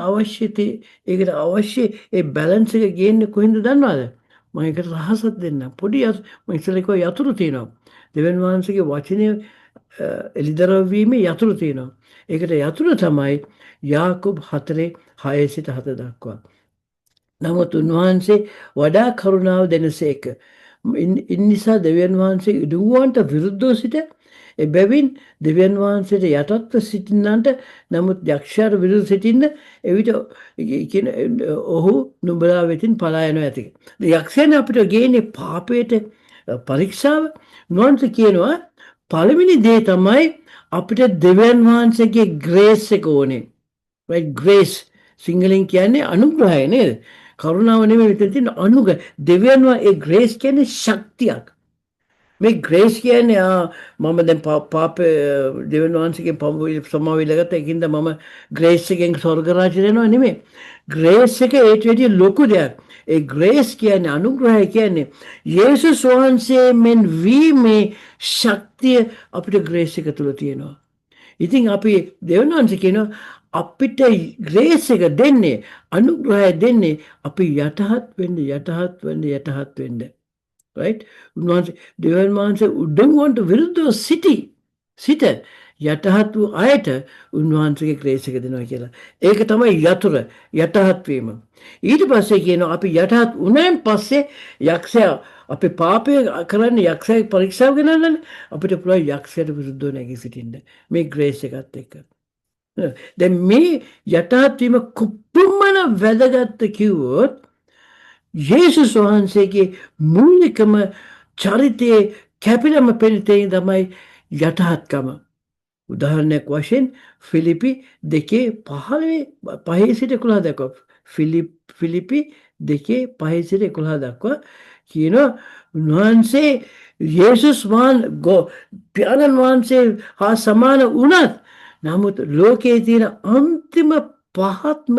අවශ්‍ය ඒ බැලන්ස් එක ගේන්නේ කොහෙන්ද දන්නවද? මම ඒකට රහසක් දෙන්නම්. පොඩි මම ඉස්සෙල්ලා කිව්වා යතුරු තියෙනවා. දෙවියන් වහන්සේගේ වචනය එළිදරව් වීමේ යතුරු තියෙනවා. ඒකට යතුරු තමයි යාකොබ් 4:6 සිට 7 දක්වා. නමුත් උන්වහන්සේ වඩා කරුණාව දෙනසේක. ඉන් නිසා දෙවියන් වහන්සේ උඩඟුවන්ට විරුද්ධව සිට, එබැවින් දෙවියන් වහන්සේට යටත්ව සිටින්නන්ට, නමුත් යක්ෂයාට විරුද්ධ සිටින්න, එවිට කියන ඔහු නුඹලා වෙතින් පලා යනවා ඇති. යක්ෂයන් අපිට ගේන්නේ පාපයට පරීක්ෂාව. උන්වහන්සේ කියනවා පළවෙනි දේ තමයි අපිට දෙවියන් වහන්සේගේ ග්‍රේස් එක ඕනේ. Right, grace සිංහලෙන් කියන්නේ අනුග්‍රහය නේද? කරුණාව නෙමෙයි මෙතන තියෙන අනුග්‍රහ. දෙවියන් වහන්සේ ඒ ග්‍රේස් කියන්නේ ශක්තියක්. මේ ග්‍රේස් කියන්නේ මම දැන් පාප දෙවියන් වහන්සේගෙන් පව සමාව ඉල්ලගත්තා, ඒකින්ද මම ග්‍රේස් එකෙන් ස්වර්ග රාජ්‍යයට යනවා නෙමෙයි. ග්‍රේස් එක ඒට වැඩිය ලොකු දෙයක්. ඒ ග්‍රේස් කියන්නේ, අනුග්‍රහය කියන්නේ යේසුස් වහන්සේ මෙන් වීමේ ශක්තිය අපිට ග්‍රේස් එක තුල තියෙනවා. ඉතින් අපි දෙවියන් වහන්සේ කියනවා අපිට ග්‍රේස් එක දෙන්නේ, අනුග්‍රහය දෙන්නේ අපි යටහත් වෙන්න, යටහත් වෙන්න, යටහත් වෙන්න. රයිට්? උන්වහන්සේ දෙවියන් වහන්සේ උඩඟුවන්ට විරුද්ධව සිට යටහත් වූ අයට උන්වහන්සේගේ ග්‍රේස් එක දෙනවා කියලා. ඒක තමයි යතුර, යටහත් වීම. ඊට පස්සේ කියනවා අපි යටහත් වුණාන් පස්සේ යක්ෂයා අපි පාපය කරන්නේ යක්ෂයාගේ පරීක්ෂාව ගෙනල්ලානේ, අපිට පුළුවන් යක්ෂයාට විරුද්ධව නැගී සිටින්න මේ ග්‍රේස් එකත් එක්ක. දැන් මේ යටහත් වීම කොපමණ වැදගත්ද කිව්වොත්, යේසුස් වහන්සේගේ මූලිකම චරිතයේ කැපිලම පෙනෙන තමයි යටහත්කම. උදාහරණයක් වශයෙන් ෆිලිපි 2:15 සිට 11 දක්වා, ෆිලිපි 2:5 සිට 11 දක්වා කියනවා උන්වහන්සේ යේසුස් පියාණන් වහන්සේ හා සමාන වුණත් නමුත් ලෝකයේ තියෙන අන්තිම පහත්ම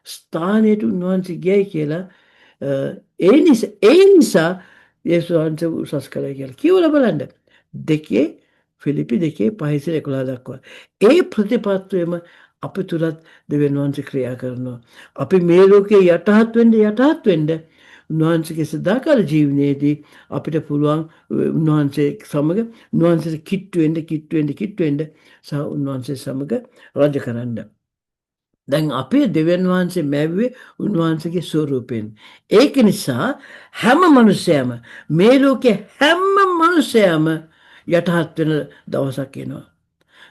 ස්ථානයට උන්වහන්සේ ගියයි කියලා, ඒ නිසා යේසුස් වහන්සේ උසස් කළා කියලා කියවලා බලන්න. ෆිලිපි 2:5 සිට 11 දක්වා. ඒ ප්‍රතිපත්තියම අපි තුලත් දෙවියන් වහන්සේ ක්‍රියා කරනවා. අපි මේ ලෝකේ යටහත් වෙන්න යටහත් වෙන්න උන්වහන්සේගේ සදාකාල ජීවනයේදී අපිට පුළුවන් උන්වහන්සේ සමග උන්වහන්සේට කිට්ටු වෙන්න, කිට්ටු වෙන්න, කිට්ටු වෙන්න සහ උන්වහන්සේ සමග රජ කරන්න. දැන් අපේ දෙවියන් වහන්සේ මැව්වේ උන්වහන්සේගේ ස්වරූපයෙන්. ඒක නිසා හැම මනුස්සයම, මේ ලෝකේ හැම මනුස්සයම යටහත් වෙන දවසක් එනවා.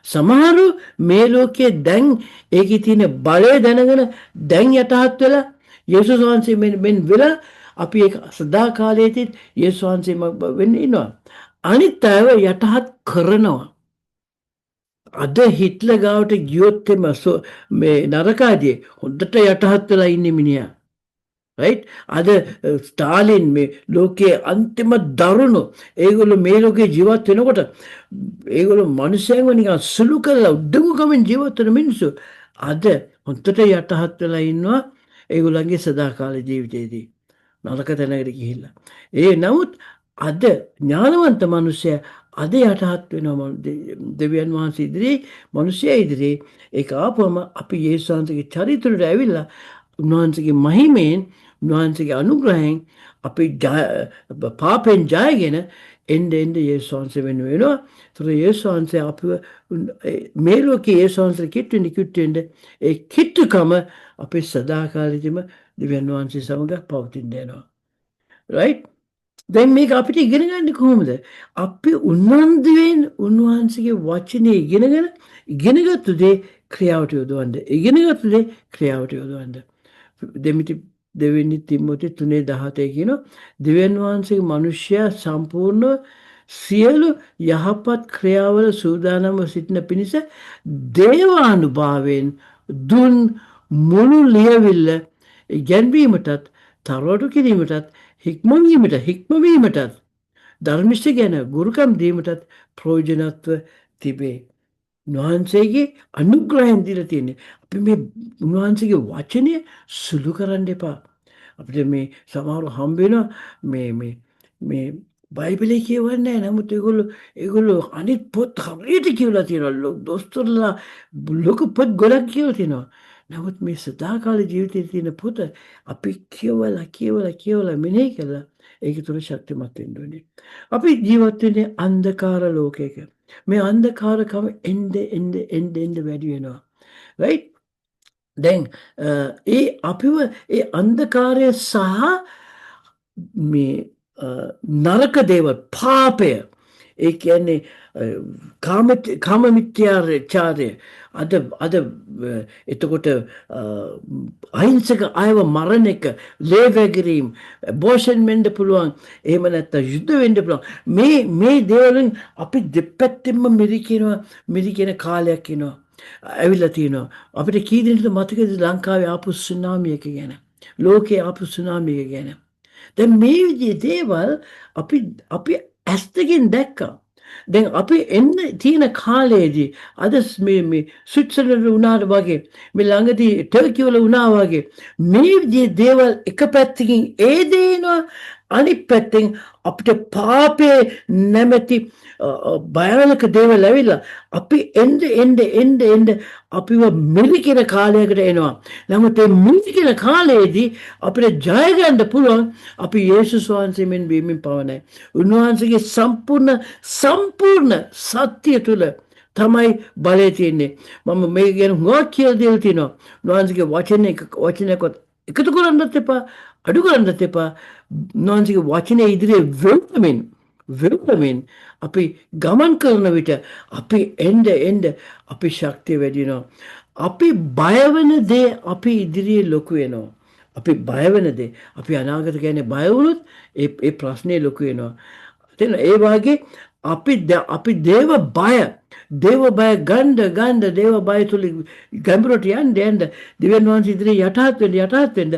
සමහරු මේ ලෝකයේ දැන් ඒකේ තියෙන බලය දැනගෙන දැන් යටහත් වෙලා යේසුස් වහන්සේ මෙන් වෙලා අපි ඒක සදාකාලයේදී යේසුස් වහන්සේ වෙන්න ඉන්නවා. අනිත් අයව යටහත් කරනවා. අද හිට්ලර් ගාවට ගියොත් එම මේ නරකාදී හොඳට යටහත් වෙලා ඉන්නේ මිනිහා. රයිට්? අද ස්ටාලින්, මේ ලෝකයේ අන්තිම දරුණු ඒගොල්ලෝ මේ ලෝකේ ජීවත් වෙනකොට ඒගොල්ලෝ මිනිස්යන්ව නිකන් සුළු කරලා උඩඟුකමින් ජීවත් වෙන මිනිස්සු අද හොඳට යටහත් වෙලා ඉන්නවා ඒගොල්ලන්ගේ සදාකාල ජීවිතේදී නරක තැනකට ගිහිල්ලා. ඒ නමුත් අද ඥානවන්ත මිනිසයා අද යටහත් වෙනවා දෙවියන් වහන්සේ ඉදිරියේ, මිනිසයා ඉදිරියේ. ඒක ආපුවම අපි යේසුස් වහන්සේගේ චරිතයට ඇවිල්ලා උන්වහන්සේගේ මහිමයෙන්, උන්වහන්සේගේ අනුග්‍රහයෙන් අපි පාපෙන් ජයගෙන එන්න එන්න යේසුස් වහන්සේ වෙන වෙනවා. ඒතර යේසුස් වහන්සේ අපිව මේ ලෝකේ යේසුස් වහන්සේ කිට්ටු වෙන්න කිට්ටු වෙන්න ඒ කිට්ටුකම අපේ සදාකාලෙදිම දෙවියන් වහන්සේ සමග පවතින්න යනවා. රයිට්? දැන් මේක අපිට ඉගෙන ගන්න කොහොමද? අපි උනන්දුවෙන් උන්වහන්සේගේ වචනේ ඉගෙනගෙන ඉගෙනගත්තු දේ ක්‍රියාවට යොදවන්න. ඉගෙනගත්තු දේ ක්‍රියාවට යොදවන්න. දෙවෙනි තිමෝති 3:17 කියනවා, දෙවියන් වහන්සේගේ මිනිසයා සම්පූර්ණ සියලු යහපත් ක්‍රියාවල සූදානම්ව සිටින පිණිස දේවානුභාවයෙන් දුන් මුළු ලියවිල්ල ඉගැන්වීමටත්, තරවටු කිරීමටත්, හික්මවීමටත්, ධර්මිෂ්ඨ ගැන ගුරුකම් දීමටත් ප්‍රයෝජනත්ව තිබේ. උන්වහන්සේගේ අනුග්‍රහයෙන් දීලා තියෙන්නේ. අපි මේ උන්වහන්සේගේ වචනය සුළු කරන්න එපා. අපිට මේ සමහරව හම්බ වෙනවා මේ මේ මේ බයිබලේ කියවන්නේ නැහැ. නමුත් ඒගොල්ලෝ අනිත් පොත් හරියට කියවලා තියෙනවා. දොස්තරලා ලොකු පොත් ගොඩක් කියවලා තියෙනවා. නමුත් මේ සදාකාල ජීවිතයේ තියෙන පොත අපි කියවලා කියවලා කියවලා මෙනෙහි කළා ඒක තුළ ශක්තිමත් වෙන්න ඕනේ. අපි ජීවත් වෙන්නේ අන්ධකාර ලෝකයක. මේ අන්ධකාරකම එන්න එන්න එන්න එන්න වැඩි වෙනවා. රයිට්? දැන් ඒ අපිව ඒ අන්ධකාරය සහ මේ නරක දේවල්, පාපය, ඒ කියන්නේ කාම මිත්‍යාචාරය, අද අද එතකොට අහිංසක අයව මරණ එක, ලේ වැගිරීම්, ඇබෝෂන් වෙන්න පුළුවන්, එහෙම නැත්නම් යුද්ධ වෙන්න පුළුවන්. මේ මේ දේවල් අපි දෙපැත්තෙන්ම මිරිකෙනවා, මිරිකෙන කාලයක් එනවා. ඇවිල්ලා තියෙනවා. අපිට කී දෙනෙක්ද මතකද ලංකාවේ ආපු සුනාමි එක ගැන? ලෝකේ ආපු සුනාමි එක ගැන. දැන් මේ විදිහේ දේවල් අපි අපි ඇස් දෙකෙන් දැක්කා. දැන් අපි එන්න තියෙන කාලයේදී අද මේ මේ ස්විට්සර්ලන්ත වුණාට වගේ, මේ ළඟදී ටර්කි වල වුණා වගේ මේ විදිහේ දේවල් එක පැත්තකින් ඒ දේ එනවා, අනිත් පැත්තෙන් අපිට පාපේ නැමැති භයානක දේවල් ඇවිල්ලා අපි එන්න එන්න එන්න එන්න අපිව මිරිකෙන කාලයකට එනවා. නමුත් ඒ මිරිකෙන කාලයේදී අපිට ජය ගන්න පුළුවන් අපි යේසුස් වහන්සේ මෙන් වීමෙන් පමණයි. උන්වහන්සේගේ සම්පූර්ණ සම්පූර්ණ සත්‍ය තුළ තමයි බලය තියෙන්නේ. මම මේ ගැන හුඟක් කියලා දීලා තියෙනවා. උන්වහන්සේගේ වචන එක වචනයක්වත් එකතු කරන්නත් එපා, අඩු කරන්නත් එපා. උන්වහන්සේගේ වචනේ ඉදිරියේ වෙල්පමින් වෙල්පමින් අපි ගමන් කරන විට අපි එන්න එන්න අපි ශක්තිය වැඩි වෙනවා. අපි බය වෙන දේ අපි ඉදිරියේ ලොකු වෙනවා. අපි බය වෙන දේ, අපි අනාගත ගැන බය වුණොත් ඒ ඒ ප්‍රශ්නේ ලොකු වෙනවා. තේරෙනවද? ඒ වගේ අපි අපි දේව බය ගන්න ගන්න, දේව බය තුල ගැඹුරට යන්න යන්න, දෙවියන් වහන්සේ ඉදිරියේ යටහත් වෙන්න යටහත් වෙන්න,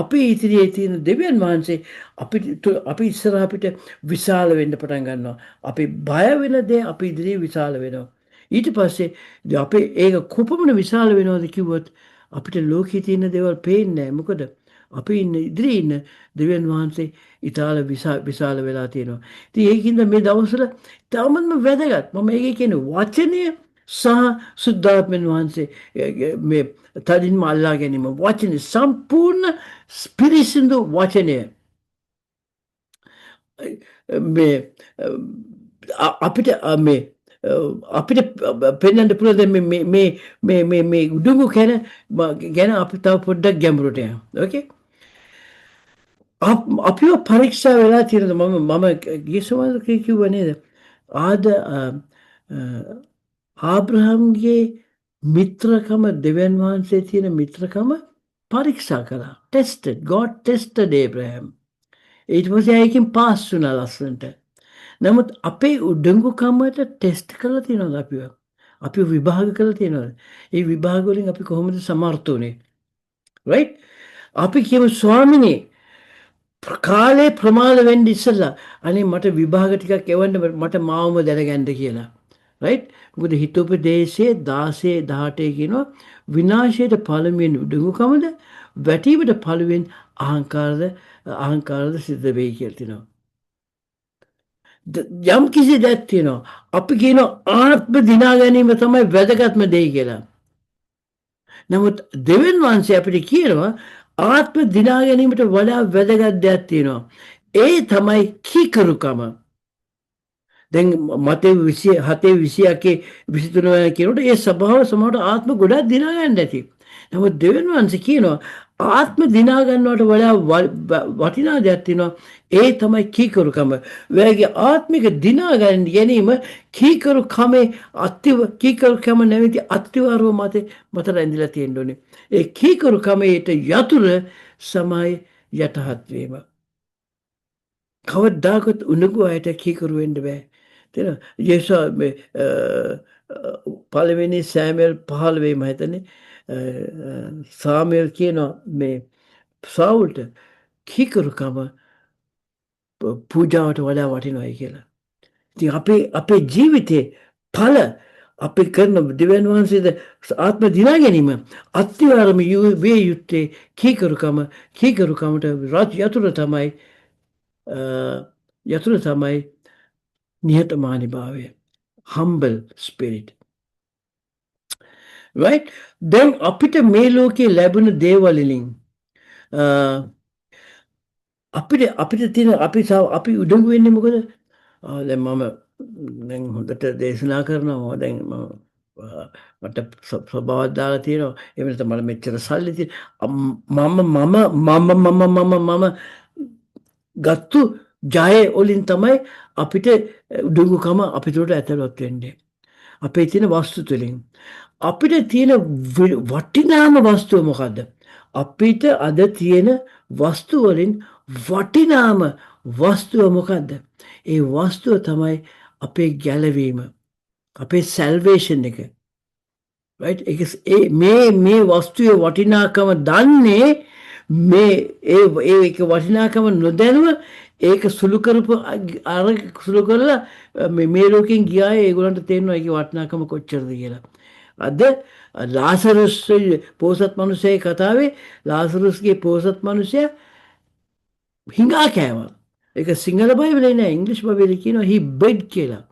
අපි ඉදිරියේ තියෙන දෙවියන් වහන්සේ අපි අපි ඉස්සරහ අපිට විශාල වෙන්න පටන් ගන්නවා. අපි බය වෙන දේ අපි ඉදිරියේ විශාල වෙනවා. ඊට පස්සේ අපේ ඒක කොපමණ විශාල වෙනවද කිව්වොත් අපිට ලෝකයේ තියෙන දේවල් පේන්නේ නැහැ. මොකද අපි ඉන්න ඉදිරියේ ඉන්න දෙවියන් වහන්සේ ඉතාල විශාල වෙලා තියෙනවා. ඉතින් ඒකින්ද මේ දවස්වල ඉතාමත්ම වැදගත්. මම ඒකේ කියන්නේ වචනය සහ සුද්ධාත්මන් වහන්සේ මේ තදින්ම අල්ලා ගැනීම. වචනේ, සම්පූර්ණ පිරිසිදු වචනය. මේ අපිට මේ අපිට පෙන්වන්න පුළුවන් දැන් මේ මේ මේ මේ මේ උඩඟු ගැන ගැන අපි තව පොඩ්ඩක් ගැඹුරට යමු. ඕකේ? අපිව පරීක්ෂා වෙලා තියෙනද? මම මම ගිය සෝමවාර කිව්වා නේද? ආද ආබ්‍රහම්ගේ මිත්‍රකම, දෙවියන් වහන්සේ තියෙන මිත්‍රකම පරීක්ෂා කළා. Tested. God tested Abraham. ඊට පස්සේ ඒකෙන් පාස් වුණා ලස්සනට. නමුත් අපේ උඩඟුකමට ටෙස්ට් කරලා තියෙනවද අපිව? අපි විභාග කරලා තියෙනවද? ඒ විභාග වලින් අපි කොහොමද සමර්ථ වුනේ? රයිට්? අපි කියමු, ස්වාමිනේ, කාලේ ප්‍රමාද වෙන්න ඉස්සෙල්ලා අනේ මට විභාග ටිකක් එවන්න, මට මාවම දැනගන්න කියලා. රයිට්? මොකද හිතෝපදේශයේ 16 18 කියනවා, විනාශයට පළමුවෙන් උඩඟුකමද, වැටීමට පළමුවෙන් අහංකාරද අහංකාරද සිද්ධ වෙයි කියලා තියෙනවා. යම් කිසි දෙයක් තියෙනවා. අපි කියනවා ආත්ම දිනා ගැනීම තමයි වැදගත්ම දේ කියලා. නමුත් දෙවියන් වහන්සේ අපිට කියනවා ආත්ම දිනා ගැනීමට වඩා වැදගත් දෙයක් තියෙනවා. ඒ තමයි කීකරුකම. දැන් මතෙව් 27 21 23 වෙනි කියනකොට ඒ ස්වභාව සමහරට ආත්ම ගොඩක් දිනා ගන්න ඇති. නමුත් දෙවියන් වහන්සේ කියනවා ආත්ම දිනා ගන්නවට වඩා වටිනා දෙයක් තියෙනවා. ඒ තමයි කීකරුකම. ඔයාගේ ආත්මික දිනා ගැනීම කීකරුකමේ අත්තිව කීකරුකම නැමැති අත්තිවාරුව මත මත රැඳිලා තියෙන්න ඕනේ. ඒ කීකරුකමේට යතුර සමයි යටහත් වීම. කවදාකවත් උණුගු අයට කීකරු වෙන්න බෑ. තේරෙනවද? යේසුස් මේ පළවෙනි සෑමුවෙල් 15 මම හිතන්නේ සාමුවෙල් කියනවා මේ සාවුල්ට කීකරුකම පූජාවට වඩා වටිනවයි කියලා. ඉතින් අපේ අපේ ජීවිතේ ඵල, අපි කරන දෙවියන් වහන්සේද ආත්ම දිනා ගැනීම අත්තිවාරම විය යුත්තේ කීකරුකම. කීකරුකමට යතුර තමයි යතුර තමයි නිහතමානීභාවය, humble spirit, right? දැන් අපිට මේ ලෝකේ ලැබුණ දේවල් වලින් අපිට අපිට තියෙන අපි අපි උඩඟු වෙන්නේ මොකද? දැන් මම දැන් හොඳට දේශනා කරනවා. දැන් මම මට ස්වභාවයක් දාලා තියෙනවා. එහෙම නැත්නම් මට මෙච්චර සල්ලි තියෙනවා. මම මම මම මම මම මම ගත්තු ජය වලින් තමයි අපිට උඩඟුකම අපි තුළට ඇතුළත් වෙන්නේ. අපේ තියෙන වස්තු තුළින්. අපිට තියෙන වටිනාම වස්තුව මොකද්ද? අපිට අද තියෙන වස්තු වලින් වටිනාම වස්තුව මොකද්ද? ඒ වස්තුව තමයි අපේ ගැලවීම. අපේ සැල්වේෂන් එක. රයිට්? ඒක ඒ මේ මේ වස්තුවේ වටිනාකම දන්නේ මේ ඒ ඒ ඒක වටිනාකම නොදැනුව ඒක සුළු කරපු අර සුළු කරලා මේ මේ ලෝකෙන් ගියාය ඒගොල්ලන්ට තේරෙනවා ඒකේ වටිනාකම කොච්චරද කියලා. අද ලාසරුස් පෝසත් මනුස්සයගේ කතාවේ ලාසරුස්ගේ පෝසත් මනුස්සයා හිඟා කෑවා. ඒක සිංහල බයිබලේ නෑ, ඉංග්‍රීසි බයිබලේ කියනවා "he begged" කියලා.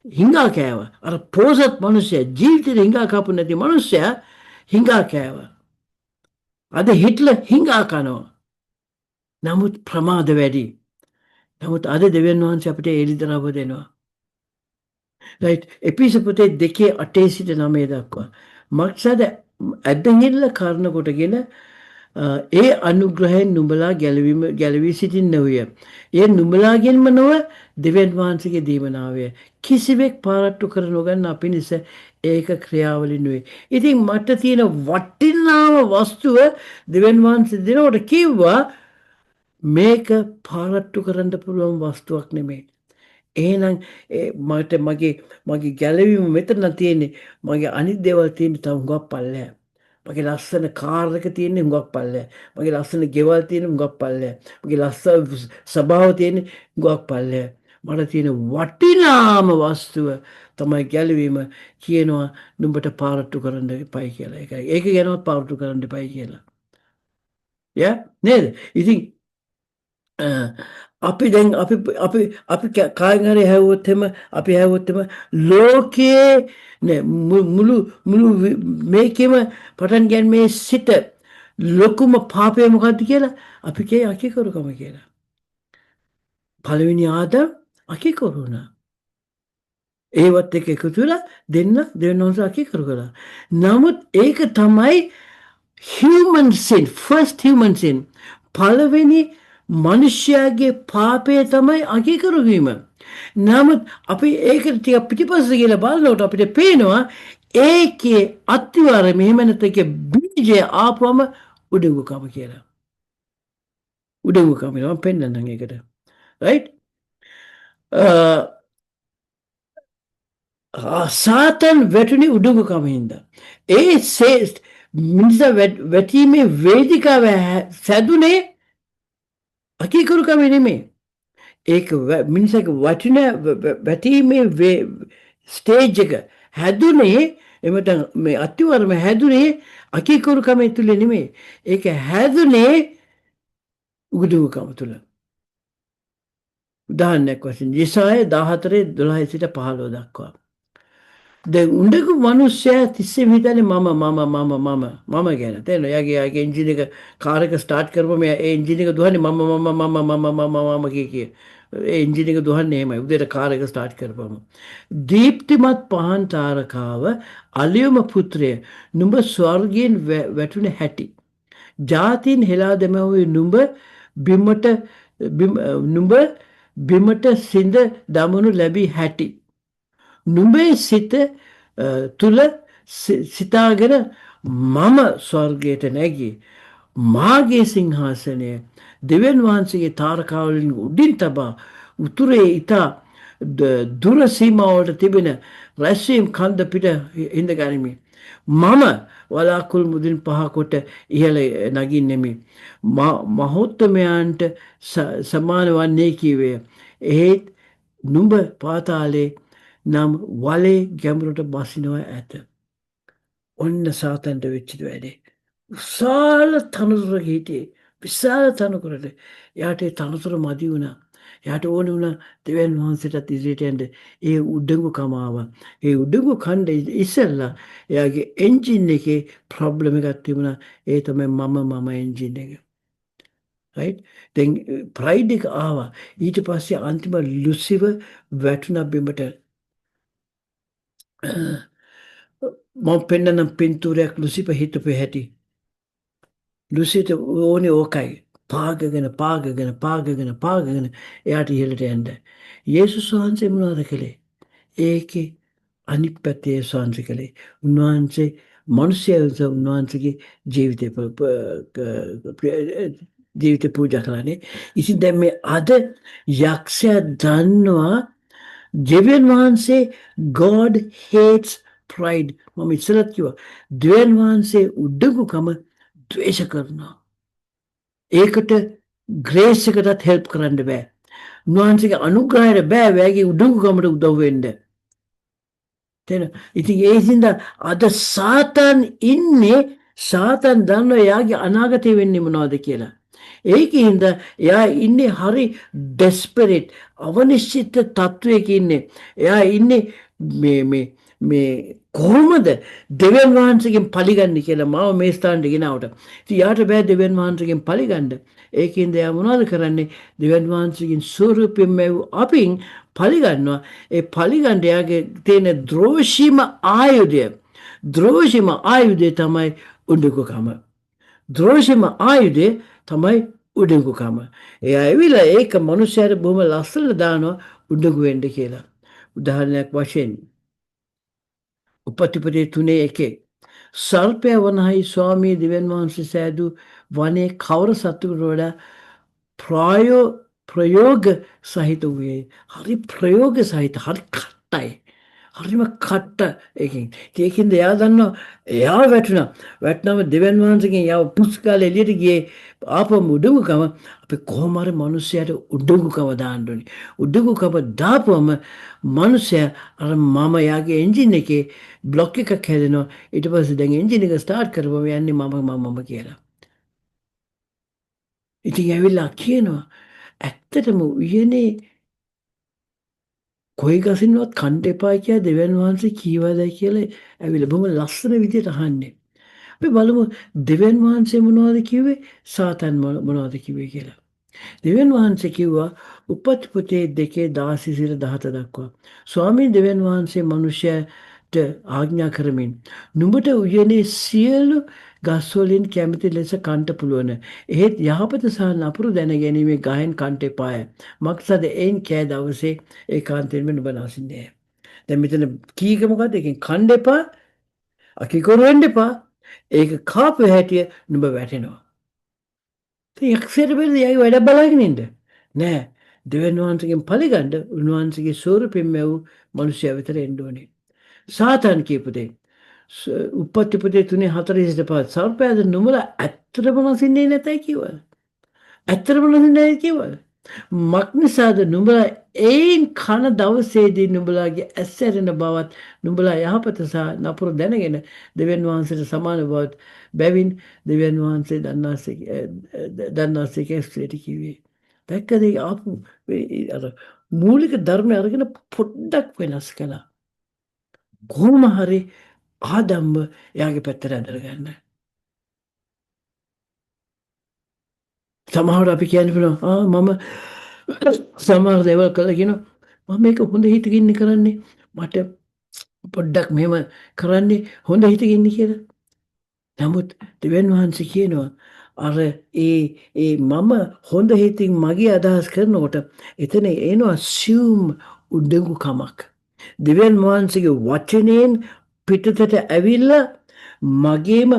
හිඟා කෑවා. අර පෝසත් මනුස්සයා, ජීවිතේ හිඟා කාපු නැති මනුස්සයා හිඟා කෑවා. අද හිට්ලර් හිඟා කනවා. නමුත් ප්‍රමාද වැඩි. නමුත් අද දෙවියන් වහන්සේ අපිට එළිදරව්ව දෙනවා. රයිට්, එපීස පොතේ 2:8 සිට 9 දක්වා. මක්සද ඇදහිල්ල කරන කොටගෙන ඒ අනුග්‍රහයෙන් නුඹලා ගැලවීම ගැලවී සිටින්නහුය. එය නුඹලාගෙන්ම නොව දෙවියන් වහන්සේගේ දීමනාවය. කිසිවෙක් පාරට්ටු කර නොගන්නා පිණිස ඒක ක්‍රියාවලින් නෙවේ. ඉතින් මට තියෙන වටිනාම වස්තුව දෙවියන් වහන්සේ දෙනකොට කිව්වා මේක පාරට්ටු කරන්න පුළුවන් වස්තුවක් නෙමෙයි. එහෙනම් මට මගේ මගේ ගැලවීම මෙතන තියෙන්නේ. මගේ අනිත් දේවල් තියෙන්නේ තව හුඟක් පල්ලෙහා. මගේ ලස්සන කාර් එක තියෙන්නේ හුඟක් පල්ලෙහා. මගේ ලස්සන ගෙවල් තියෙන්නේ හුඟක් පල්ලෙහා. මගේ ලස්සන සභාව තියෙන්නේ හුඟක් පල්ලෙහා. මට තියෙන වටිනාම වස්තුව තමයි ගැලවීම. කියනවා නුඹට පාරට්ටු කරන්න එපයි කියලා. ඒකයි. ඒක ගැනවත් පාරට්ටු කරන්න එපයි කියලා. යා නේද? ඉතින් අපි දැන් අපි අපි අපි කාගෙන් හරි ඇහුවොත් එහෙම, අපි ඇහුවොත් එහෙම, ලෝකයේ නෑ මුළු මුළු මේකෙම පටන් ගැනීමේ සිට ලොකුම පාපය මොකද්ද කියලා අපි කියයි අකීකරුකම කියලා. පළවෙනි ආදම් අකීකරු වුණා. ඒවත් එක්ක එකතු වෙලා දෙන්න දෙවියන් වහන්සේ අකීකරු කළා. නමුත් ඒක තමයි human sin, first human sin. පළවෙනි මනුෂ්‍යයාගේ පාපය තමයි අකීකරු වීම. නමුත් අපි ඒකට ටිකක් පිටිපස්ස ගිහලා බලනකොට අපිට පේනවා ඒකේ අත්තිවාරම, එහෙම නැත්නම් ඒකේ බීජය ආපුවම උඩඟුකම කියලා. උඩඟුකම මම පෙන්නන්නම් ඒකට. Right? සාතන් වැටුනේ උඩඟුකම හින්දා. ඒ මිනිසා වැටීමේ වේදිකාව සැදුනේ අකීකරුකම නෙමෙයි. ඒක මිනිසාගේ වටින වැටීමේ ස්ටේජ් එක හැදුනේ, එහෙම නැත්නම් මේ අත්තිවාරම හැදුනේ අකීකරුකම තුල නෙමෙයි. ඒක හැදුනේ උඩඟුකම තුල. උදාහරණයක් වශයෙන් යෙසායා 14 12 සිට 15 දක්වා. දැන් උඩඟු මිනිස්සයා තිස්සෙම හිතන්නේ මම මම මම මම මම ගැන. තේරෙනවද? එයාගේ එන්ජින් එක, කාර් එක ස්ටාර්ට් කරපුවම ඒ එන්ජින් එක දුවන්නේ මම මම මම මම මම මම කිය කිය. ඒ එන්ජින් එක දුවන්නේ එහෙමයි. උදේට කාර් එක ස්ටාර්ට් කරපුවම. දීප්තිමත් පහන් තාරකාව, අලියොම පුත්‍රය, නුඹ ස්වර්ගයෙන් වැටුණ හැටි. ජාතීන් හෙලා දැමවූ නුඹ බිමට සිඳ දමනු ලැබී හැටි. නුඹේ සිත තුල සිතාගෙන, මම ස්වර්ගයට නැගී මාගේ සිංහාසනය දෙවියන් වහන්සේගේ තාරකාවලින් උඩින් තබා උතුරේ ඉතා දුර සීමාවලට තිබෙන රැස්වීම් කන්ද පිට හිඳ ගනිමි. මම වලාකුළු මුදුන් පහ කොට ඉහළ නගින්නෙමි. මහෝත්තමයන්ට සමාන වන්නේ කීවේය. එහෙත් නුඹ පාතාලේ නම් වලේ ගැඹුරට බසිනවා ඇත. ඔන්න සාතන්ට වෙච්ච වැඩේ. විශාල තනතුරක හිටියේ. විශාල තනතුරට. එයාට ඒ තනතුර මදි වුණා. එයාට ඕන වුණා දෙවියන් වහන්සේටත් ඉදිරියට යන්න. ඒ උඩඟුකම ආවා. ඒ උඩඟු කන්ඩ ඉස්සෙල්ලා එයාගේ එන්ජින් එකේ ප්‍රොබ්ලම් එකක් තිබුණා. ඒ තමයි මම මම එන්ජින් එක. රයිට්? දැන් ප්‍රයිඩ් එක ආවා. ඊට පස්සේ අන්තිම ලුසිෆර් වැටුණා බිමට. මම පෙන්නනම් පින්තූරයක් ලුසිෆර් හිටපු හැටි. ලුසිෆර්ට ඕනේ ඕකයි. පාගගෙන පාගගෙන පාගගෙන පාගගෙන එයාට ඉහළට යන්න. යේසුස් වහන්සේ මොනවද කළේ? ඒකේ අනිත් පැත්තේ යේසුස් වහන්සේ කළේ. උන්වහන්සේ මනුෂ්‍යය උන්වහන්සේගේ ජීවිතය පූජා කළානේ. ඉතින් දැන් මේ අද යක්ෂයා දන්නවා දෙවියන් වහන්සේ, God hates pride. මම ඉස්සෙල්ලත් කිව්වා. දෙවියන් වහන්සේ උඩඟුකම ද්වේෂ කරනවා. ඒකට ග්‍රේස් එකටත් හෙල්ප් කරන්න බෑ. උන්වහන්සේගේ අනුග්‍රහයට බෑ වැගේ උඩඟුකමට උදව් වෙන්න. තේරෙනවද? ඉතින් ඒ හින්දා අද සාතන් ඉන්නේ, සාතන් දන්නවා එයාගේ අනාගතය වෙන්නේ මොනවද කියලා. ඒකින්ද එයා ඉන්නේ හරි ඩෙස්පරේට්, අවනිශ්චිත තත්වයක ඉන්නේ. එයා ඉන්නේ මේ මේ මේ කොහොමද දෙවියන් වහන්සේගෙන් පලිගන්නේ කියලා මාව මේ ස්ථානෙට ගෙනාවට. ඉතින් යාට බෑ දෙවියන් වහන්සේගෙන් පලිගන්න. ඒකින්ද එයා මොනවද කරන්නේ? දෙවියන් වහන්සේගෙන් ස්වරූපයෙන් මැවූ අපින් පලිගන්නවා. ඒ පලිගන්න එයාගේ තියෙන ද්‍රෝෂීම ආයුධය තමයි උඩඟුකම. ද්‍රෝෂීම ආයුධය තමයි උඩඟුකම. එයා ඇවිල්ලා ඒක මනුස්සයාට බොහොම ලස්සනට දානවා උඩඟු වෙන්න කියලා. උදාහරණයක් වශයෙන් උපතිපතේ 3:1, සර්පය වනහයි ස්වාමී දෙවියන් වහන්සේ සෑදූ වනයේ කවර සත්තුකට වඩා ප්‍රයෝග සහිත වූයේ. හරි ප්‍රයෝග සහිත, හරි කට්ටයි. හරිම කට්ට ඒකෙන්. ඉතින් ඒකින්ද එයා දන්නවා එයා වැටුණා. වැටුනම දෙවියන් වහන්සේගෙන් එයාව පුස් ගාලා එළියට ගියේ ආපහු උඩඟුකම. අපි කොහොම හරි මිනිස්සයාට උඩඟුකම දාන්න ඕනේ. උඩඟුකම දාපුවම මිනිස්සයා අර මම එයාගේ එන්ජින් එකේ බ්ලොක් එකක් හැදෙනවා. ඊට පස්සේ දැන් එන්ජින් එක ස්ටාර්ට් කරපුවම යන්නේ මම මම මම කියලා. ඉතින් ඇවිල්ලා කියනවා ඇත්තටම උයනේ කොයි ගසින්වත් කන්න එපා කියලා දෙවියන් වහන්සේ කීවද කියලා ඇවිල්ලා බොහොම ලස්සන විදියට අහන්නේ. අපි බලමු දෙවියන් වහන්සේ මොනවද කිව්වේ, සාතන් මොනවද කිව්වේ කියලා. දෙවියන් වහන්සේ කිව්වා උපත් පොතේ 2:16 සිට 17 දක්වා. ස්වාමීන් දෙවියන් වහන්සේ මනුෂ්‍යයට ආඥා කරමින් නුඹට උයනේ සියලු ගස් වලින් කැමති ලෙස කන්ට පුළුවන්. එහෙත් යහපත සහ නපුරු දැන ගැනීමේ ගහෙන් කන්ට එපාය. මක්සද එයින් කෑ දවසේ ඒකාන්තයෙන්ම නුඹ නසින්නේ. දැන් මෙතන කීක මොකද්ද? ඒකෙන් කන්න එපා. අකිකරු වෙන්න එපා. ඒක කාපු හැටිය නුඹ වැටෙනවා. ඉතින් යක්ෂයාට බැරිද එයාගේ වැඩ බලාගෙන ඉන්න? නෑ. දෙවියන් වහන්සේගෙන් පරිගන්න උන්වහන්සේගේ ස්වරූපයෙන් මැවූ මනුෂ්‍යයා වෙතට එන්න ඕනේ. සාතන් කියපු දේ. උප්පත්ති පොතේ 3 4 සිට 5 සර්පයාද නුඹලා ඇත්තටම නසින්නේ නැතයි කිව්වද? ඇත්තටම නසින්නේ නැයි කිව්වද? මක් නිසාද නුඹලා එයින් කන දවසේදී නුඹලාගේ ඇස් ඇරෙන බවත් නුඹලා යහපත සහ නපුර දැනගෙන දෙවියන් වහන්සේට සමාන බවත් බැවින් දෙවියන් වහන්සේ දන්නාසේ ස්ත්‍රියට කිව්වේ. දැක්කද ඒ ආපු අර මූලික ධර්මය අරගෙන පොඩ්ඩක් වෙනස් කළා. කොහොම හරි ආදම්ව එයාගේ පැත්තට ඇදලා ගන්න. සමහරවිට අපි කියන්න පුළුවන් ආ මම සමහර දේවල් කළා කියනවා මම මේක හොඳ හිතකින් කරන්නේ, මට පොඩ්ඩක් මෙහෙම කරන්නේ හොඳ හිතකින් කියලා. නමුත් දෙවියන් වහන්සේ කියනවා අර ඒ ඒ මම හොඳ හිතින් මගේ අදහස් කරනකොට එතන එනවා සියුම් උඩඟුකමක්. දෙවියන් වහන්සේගේ වචනයෙන් පිටතට ඇවිල්ලා මගේම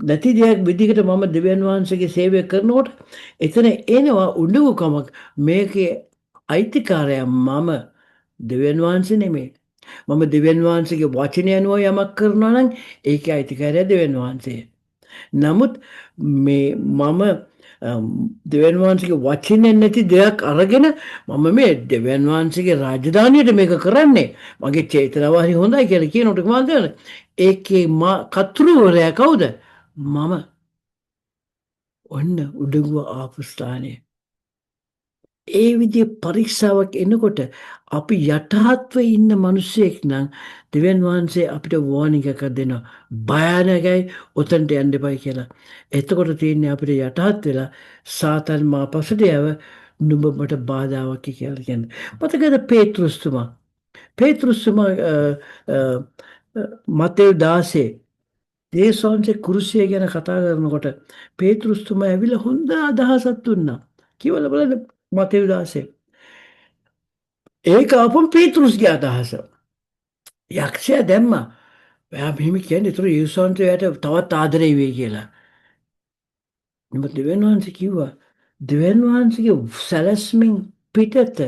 නැති දෙයක් විදිහට මම දෙවියන් වහන්සේගේ සේවය කරනකොට එතන එනවා උඩඟුකමක්. මේකේ අයිතිකාරයා මම, දෙවියන් වහන්සේ නෙමෙයි. මම දෙවියන් වහන්සේගේ වචනය අනුව යමක් කරනවා නම් ඒකේ අයිතිකාරයා දෙවියන් වහන්සේ. නමුත් මේ මම දෙවියන් වහන්සේගේ වචනේ නැති දෙයක් අරගෙන මම මේ දෙවියන් වහන්සේගේ රාජධානියට මේක කරන්නේ, මගේ චේතනාව හරි හොඳයි කියලා කියනකොට කොහොමද වෙන්නේ? ඒකේ කතෘවරයා කවුද? මම. ඔන්න උඩඟුව ආපු ස්ථානය. ඒ විදිහේ පරීක්ෂාවක් එනකොට අපි යටහත්ව ඉන්න මිනිසෙක් නම් දෙවියන් වහන්සේ අපිට වෝනිං එකක් දෙනවා. භයානකයි, ඔතනට යන්න එපයි කියලා. එතකොට තියෙන්නේ අපිට යටහත් වෙලා සාතන් මා පසුට යව නුඹ මට බාධාවක් කියලා කියන්නේ. මතකද පේතෘස්තුමා? පේතෘස්තුමා මතෙව් 16 යේසුස් වහන්සේ කුරුසිය ගැන කතා කරනකොට පේතෘස්තුමා ඇවිල්ලා හොඳ අදහසක් දුන්නා. කියවලා බලන්න මතෙව් 16. ඒක ආපම් පේතෘස්ගේ අදහස. යක්ෂයා දැම්මා. එයා මෙහෙම කියන්නේ ඒතර යේසුස් වහන්සේ එයාට තවත් ආදරේ වෙයි කියලා. නමුත් දෙවියන් වහන්සේ කිව්වා දෙවියන් වහන්සේගේ සැලැස්මෙන් පිටත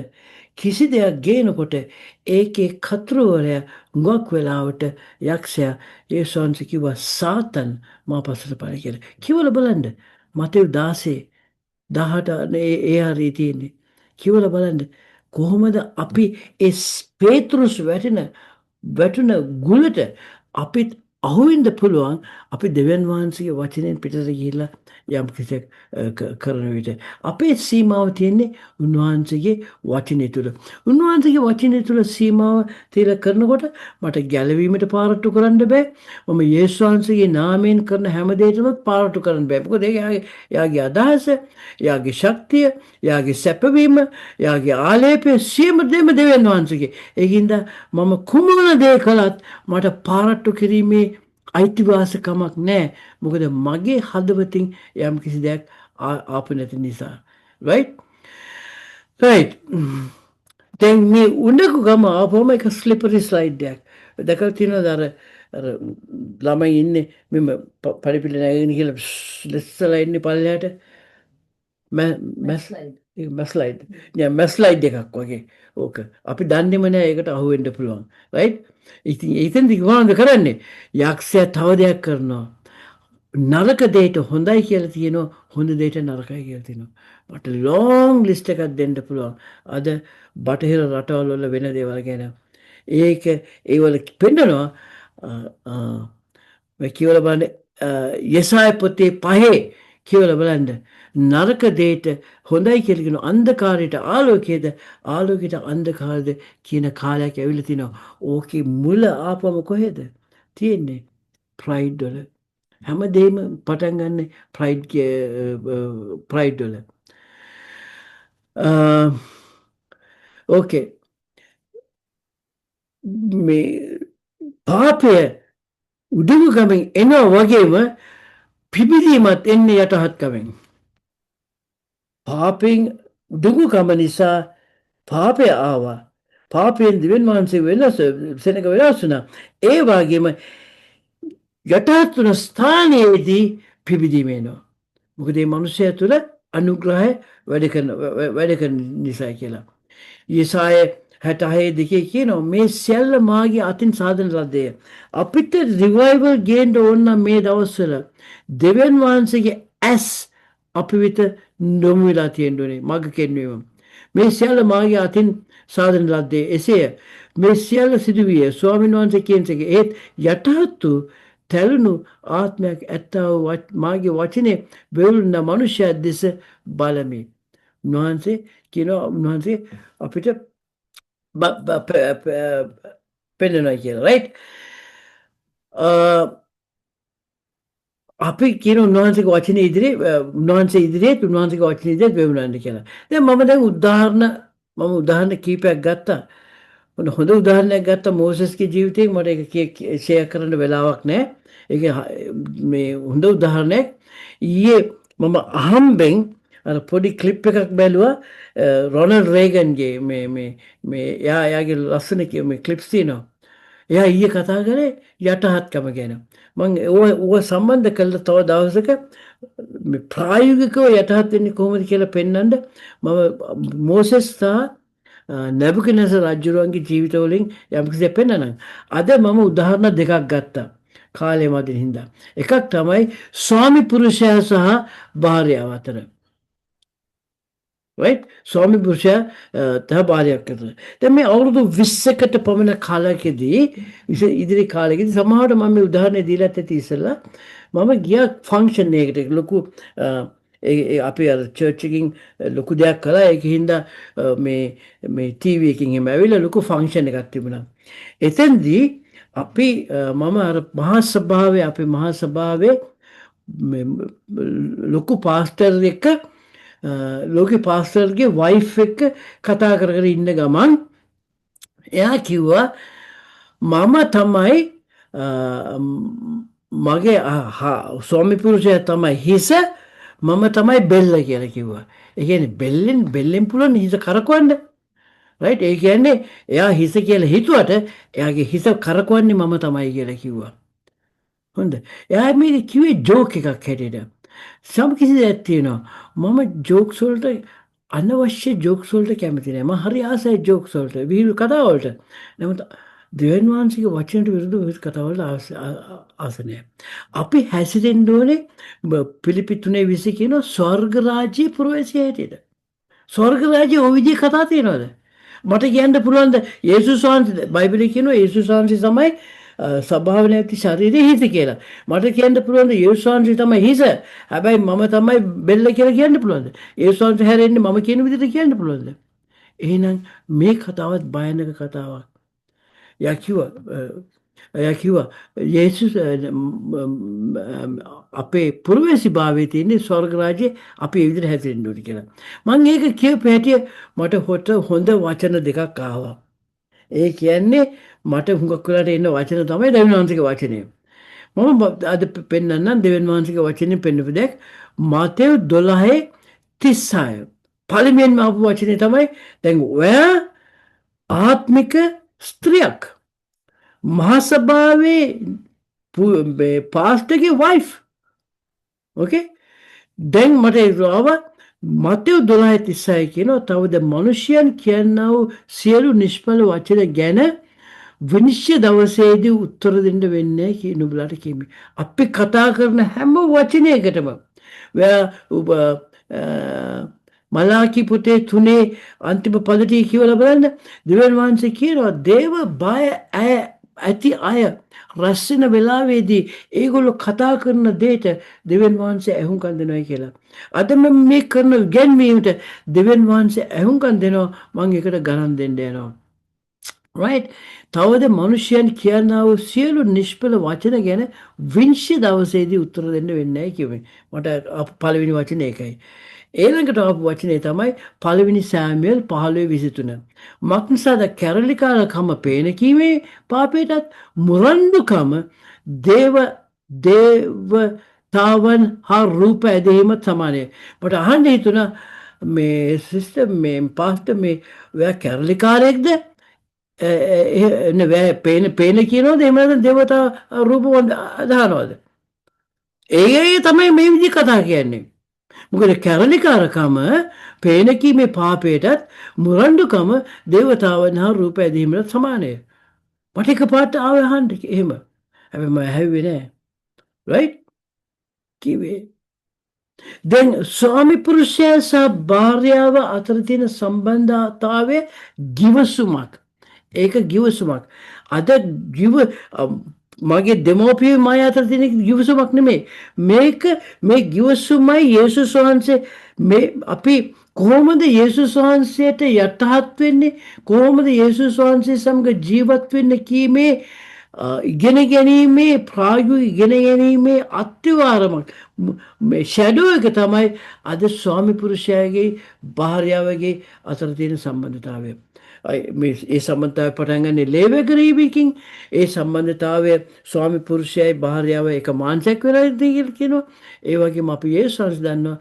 කිසි දෙයක් ගේනකොට ඒකේ කතෘවරයා හුඟක් වෙලාවට යක්ෂයා. යේසුස් වහන්සේ කිව්වා සාතන් මා පස්සට පළ කියලා. කියවලා බලන්න මතෙව් 16 18 ඒ හරිය තියෙන්නේ. කියවලා බලන්න කොහොමද අපි ඒ පේතෘස් වැටෙන ගුලට අපිත් අහුවෙන්න පුළුවන් අපි දෙවියන් වහන්සේගේ වචනයෙන් පිටට ගිහිල්ලා යම් කිසියක් කරන විට අපේ සීමාව තියෙන්නේ උන්වහන්සේගේ වචනය තුල. උන්වහන්සේගේ වචනය තුල සීමාව තියලා කරනකොට මට ගැලවීමට පාරට්ටු කරන්න බෑ. මම යේසුස් වහන්සේගේ නාමයෙන් කරන හැම දෙයකටම පාරට්ටු කරන්න බෑ. මොකද ඒක එයාගේ අදහස, එයාගේ ශක්තිය, එයාගේ සැපවීම, එයාගේ ආලේපය සියලුම දේම දෙවියන් වහන්සේගේ. ඒකින්ද මම කුමන දේ කළත් මට පාරට්ටු කිරීමේ අයිතිවාසිකමක් නෑ. මොකද මගේ හදවතින් යම් කිසි දෙයක් ආපු නැති නිසා. Right? Right. දැන් මේ උණුකු ගම ආපුවම එක ස්ලිපරි ස්ලයිඩ් එකක්. දැකලා තියෙනවද අර ළමයි ඉන්නේ මෙම පඩිපෙළ නැගගෙන කියලා ලෙස්සලා ඉන්නේ පල්ලෙහාට. මැස් ස්ලයිඩ්. නෑ, මැස් ස්ලයිඩ් එකක් වගේ. ඕක. අපි දන්නේම නෑ ඒකට අහු වෙන්න පුළුවන්. රයිට්? ඉතින් එතනදි මොනවද කරන්නේ? යක්ෂයා තව දෙයක් කරනවා. නරක දෙයට හොඳයි කියලා තියෙනවා, හොඳ දෙයට නරකයි කියලා තියෙනවා. මට ලොං ලිස්ට් එකක් දෙන්න පුළුවන්. අද බටහිර රටවල් වල වෙන දේවල් ගැන. ඒක ඒවල පෙන්නනවා. මේ කියවලා බලන්න, යෙසාය පොතේ 5 කියවලා බලන්න. නරක දෙයට හොඳයි කියලා කියන අන්ධකාරයට ආලෝකයේද, ආලෝකයට අන්ධකාරද කියන කාලයක් ඇවිල්ලා තිනවා. ඕකේ මුල ආපම කොහෙද තියෙන්නේ? ප්‍රයිඩ් වල. හැමදේම පටන් ගන්න ප්‍රයිඩ් ප්‍රයිඩ් වල. ඕකේ, මේ පාපය උඩඟුකමින් එනවා වගේම පිබිදීමත් එන්නේ යටහත්කමෙන්. පාපයෙන් උඩඟුකම නිසා පාපය ආවා. පාපයෙන් දෙවියන් වහන්සේ වෙනස් සෙනඟ වෙනස් වුණා. ඒ වගේම යටහත් වුණ ස්ථානයේදී පිබිදීම එනවා. මොකද මේ මනුස්සයා තුළ අනුග්‍රහය වැඩ කරන නිසා කියලා. යෙසාය 66:2 කියනවා, මේ සියල්ල මාගේ අතින් සාදන ලද්දේය. අපිට රිවයිවල් ගේන්න ඕන නම් මේ දවස්වල දෙවියන් වහන්සේගේ ඇස් අපි වෙත යොමු වෙලා තියෙන්න ඕනේ මග පෙන්වීම. මේ සියල්ල මාගේ අතින් සාදන ලද්දේ. එසේය මේ සියල්ල සිදුවිය. ස්වාමීන් වහන්සේ කියනසේක. ඒත් යටහත් වූ තැළුණු ආත්මයක් ඇත්තා වූ මාගේ වචනේ වෙවුලන මනුෂ්‍යයා දෙස බලමි. උන්වහන්සේ කියනවා උන්වහන්සේ අපිට පෙන්වනවා කියලා, රයිට්? අපි කියන උන්වහන්සේගේ වචනේ ඉදිරියේ, උන්වහන්සේ ඉදිරියේත් උන්වහන්සේගේ වචනේ ඉදිරියේත් වෙවුලන්න කියලා. දැන් මම දැන් උදාහරණ මම උදාහරණ කීපයක් ගත්තා. හොඳ හොඳ උදාහරණයක් ගත්තා මෝසෙස්ගේ ජීවිතයෙන්. මට ඒක ෂෙයා කරන්න වෙලාවක් නැහැ. ඒක මේ හොඳ උදාහරණයක්. ඊයේ මම අහම්බෙන් අර පොඩි ක්ලිප් එකක් බැලුවා රොනල්ඩ් රේගන්ගේ. මේ මේ මේ එයා එයාගේ ලස්සන මේ ක්ලිප්ස් තියෙනවා. එයා ඊයේ කතා කරේ යටහත්කම ගැන. මං ඕව ඕව සම්බන්ධ කරලා තව දවසක මේ ප්‍රායෝගිකව යටහත් වෙන්නේ කොහොමද කියලා පෙන්වන්න මම මෝසෙස් සහ නැබුකඩ්නැසර් රජුරුවන්ගේ ජීවිත වලින් යම්කිසි දෙයක් පෙන්වන්නම්. අද මම උදාහරණ දෙකක් ගත්තා. කාලය මදි හින්දා. එකක් තමයි ස්වාමි පුරුෂයා සහ භාර්යාව අතර. රයිට්, ස්වාමි පුරුෂයා සහ භාර්යාවක් අතර. දැන් මේ අවුරුදු 20කට පමණ කාලයකදී, ඉදිරි කාලයකදී, සමහරවිට මම මේ උදාහරණය දීලත් ඇති ඉස්සෙල්ලා, මම ගියා ෆන්ක්ෂන් එකකට. ලොකු ඒ අපි අර චර්ච් එකකින් ලොකු දෙයක් කළා. ඒක හින්දා මේ මේ ටීවී එකකින් එහෙම ඇවිල්ලා ලොකු ෆන්ක්ෂන් එකක් තිබුණා. එතෙන්දී අපි මම අර මහා සභාවේ, අපේ මහා සභාවේ ලොකු පාස්ටර් එක්ක, ලෝකේ පාස්ටර්ගේ වයිෆ් එක්ක කතා කර කර ඉන්න ගමන් එයා කිව්වා, මම තමයි මගේ ස්වාමි පුරුෂයා තමයි හිස, මම තමයි බෙල්ල කියලා කිව්වා. ඒ කියන්නේ බෙල්ලෙන් බෙල්ලෙන් පුළුවන් හිස කරකවන්න. රයිට්, ඒ කියන්නේ එයා හිස කියලා හිතුවට එයාගේ හිස කරකවන්නේ මම තමයි කියලා කිව්වා. හොඳ. එයා මේක කිව්වේ ජෝක් එකක් හැටියට. සම් කිසි දෙයක් තියෙනවා. මම ජෝක්ස් වලට, අනවශ්‍ය ජෝක්ස් වලට කැමති නෑ. මම හරි ආසයි ජෝක්ස් වලට, විහිළු කතා වලට. නමුත් දෙවියන් වහන්සේගේ වචනට විරුද්ධ විහිළු කතා වලට ආස නෑ. අපි හැසිරෙන්න ඕනේ පිලිපි 3:20 කියන ස්වර්ග රාජ්‍යයේ පුරවැසිය හැටියට. ස්වර්ග රාජ්‍යයේ ඔය විදිහේ කතා තියෙනවද? මට කියන්න පුළුවන්ද යේසුස් වහන්සේ, බයිබලයේ කියනවා යේසුස් වහන්සේ තමයි සභාව නැති ශරීරයේ හිස කියලා. මට කියන්න පුළුවන්ද යේසුස් වහන්සේ තමයි හිස, හැබැයි මම තමයි බෙල්ල කියලා කියන්න පුළුවන්ද? යේසුස් වහන්සේ හැරෙන්නේ මම කියන විදිහට කියන්න පුළුවන්ද? එහෙනම් මේ කතාවත් භයානක කතාවක්. එයා කිව්වා යේසුස් අපේ පුරවැසි භාවයේ තියෙන ස්වර්ග රාජ්‍යයේ අපි ඒ විදිහට හැසිරෙන්න ඕනේ කියලා. මං ඒක කියපු හැටි මට හොට හොඳ වචන දෙකක් ආවා. ඒ කියන්නේ මට හුඟක් වෙලාට එන වචන තමයි දෙවියන් වහන්සේගේ වචනය. මම අද පෙන්වන්නම් දෙවියන් වහන්සේගේ වචනේ පෙන්වපු දෙයක්. මාතෙව් 12:36. පළමුවෙන්ම ආපු වචනේ තමයි, දැන් ඔයා ආත්මික ස්ත්‍රියක්. මහා සභාවේ පාස්ටර්ගේ වයිෆ්. ඕකේ? දැන් මට ආවා මතෙව් 12:36 කියනවා, තවද මනුෂ්‍යයන් කියන්නා වූ සියලු නිෂ්ඵල වචන ගැන විනිශ්චය දවසේදී උත්තර දෙන්න වෙන්නේ කියන නුඹලාට කියමි. අපි කතා කරන හැම වචනයකටම ඔබ මලාකි පොතේ තුනේ අන්තිම පද ටික කියවලා බලන්න. දෙවියන් වහන්සේ කියනවා දේව බය ඇය ඇති අය රැස් වෙන වෙලාවේදී ඒගොල්ලෝ කතා කරන දෙයට දෙවියන් වහන්සේ ඇහුම්කන් දෙනවා කියලා. අද මම මේ කරන ඉගැන්වීමට දෙවියන් වහන්සේ ඇහුම්කන් දෙනවා. මං ඒකට ගණන් දෙන්න යනවා. Right? තවද මිනිසයන් කියනා වූ සියලු නිෂ්ඵල වචන ගැන විනිශ්චය දවසේදී උත්තර දෙන්න වෙන්නේ නැහැ කිව්වේ. මට පළවෙනි වචනේ ඒකයි. ඊළඟට ආපු වචනේ තමයි පළවෙනි සෑමුවෙල් 15:23. මක්නිසාද කැරලිකාරකම පේන කීමේ පාපයටත් මුරණ්ඩුකම දේවතාවන් හා රූප ඇදහිීමත් සමානය. මට අහන්න හිතුණා, මේ සිස්ටර්, මේ පාස්ටර්, මේ ඔයා කැරලිකාරයෙක්ද? නේ පේන පේන කියනවද, එහෙම නැත්නම් දේවතා රූප අදහනවද? ඒ තමයි මේ විදිහ කතා කියන්නේ. මොකද කැරලිකාරකම පේන කීමේ පාපයටත් මුරණ්ඩුකම දේවතාවන් හා රූප ඇදහිීමට සමානය. මට එකපාරට ආවේ අහන්න එහෙම. හැබැයි මම ඇහැව්වේ නෑ. රයිට්? කිව්වේ. දැන් ස්වාමි පුරුෂයා සහ භාර්යාව අතර තියෙන සම්බන්ධතාවය ගිවිසුමක්. ඒක ගිවිසුමක්. අද මගේ දෙමව්පියෝ මයි අතර තියෙන ගිවිසුමක් නෙමෙයි. මේක මේ ගිවිසුමයි යේසුස් වහන්සේ. මේ අපි කොහොමද යේසුස් වහන්සේට යටහත් වෙන්නේ, කොහොමද යේසුස් වහන්සේ සමග ජීවත් වෙන්නේ කීමේ ඉගෙන ගැනීමේ, ප්‍රායෝගික ඉගෙන ගැනීමේ අත්විවරමක් මේ ෂැඩෝ එක තමයි අද ස්වාමි පුරුෂයාගේ භාර්යාවගේ අතර තියෙන සම්බන්ධතාවය. මේ ඒ සම්බන්ධතාවය පටන් ගන්නේ ලේ වැගිරීමකින්. ඒ සම්බන්ධතාවය ස්වාමි පුරුෂයයි භාර්යාව එක මාංශයක් වෙලා ඉඳී කියලා කියනවා. ඒ වගේම අපි යේසුස් වහන්සේ දන්නවා,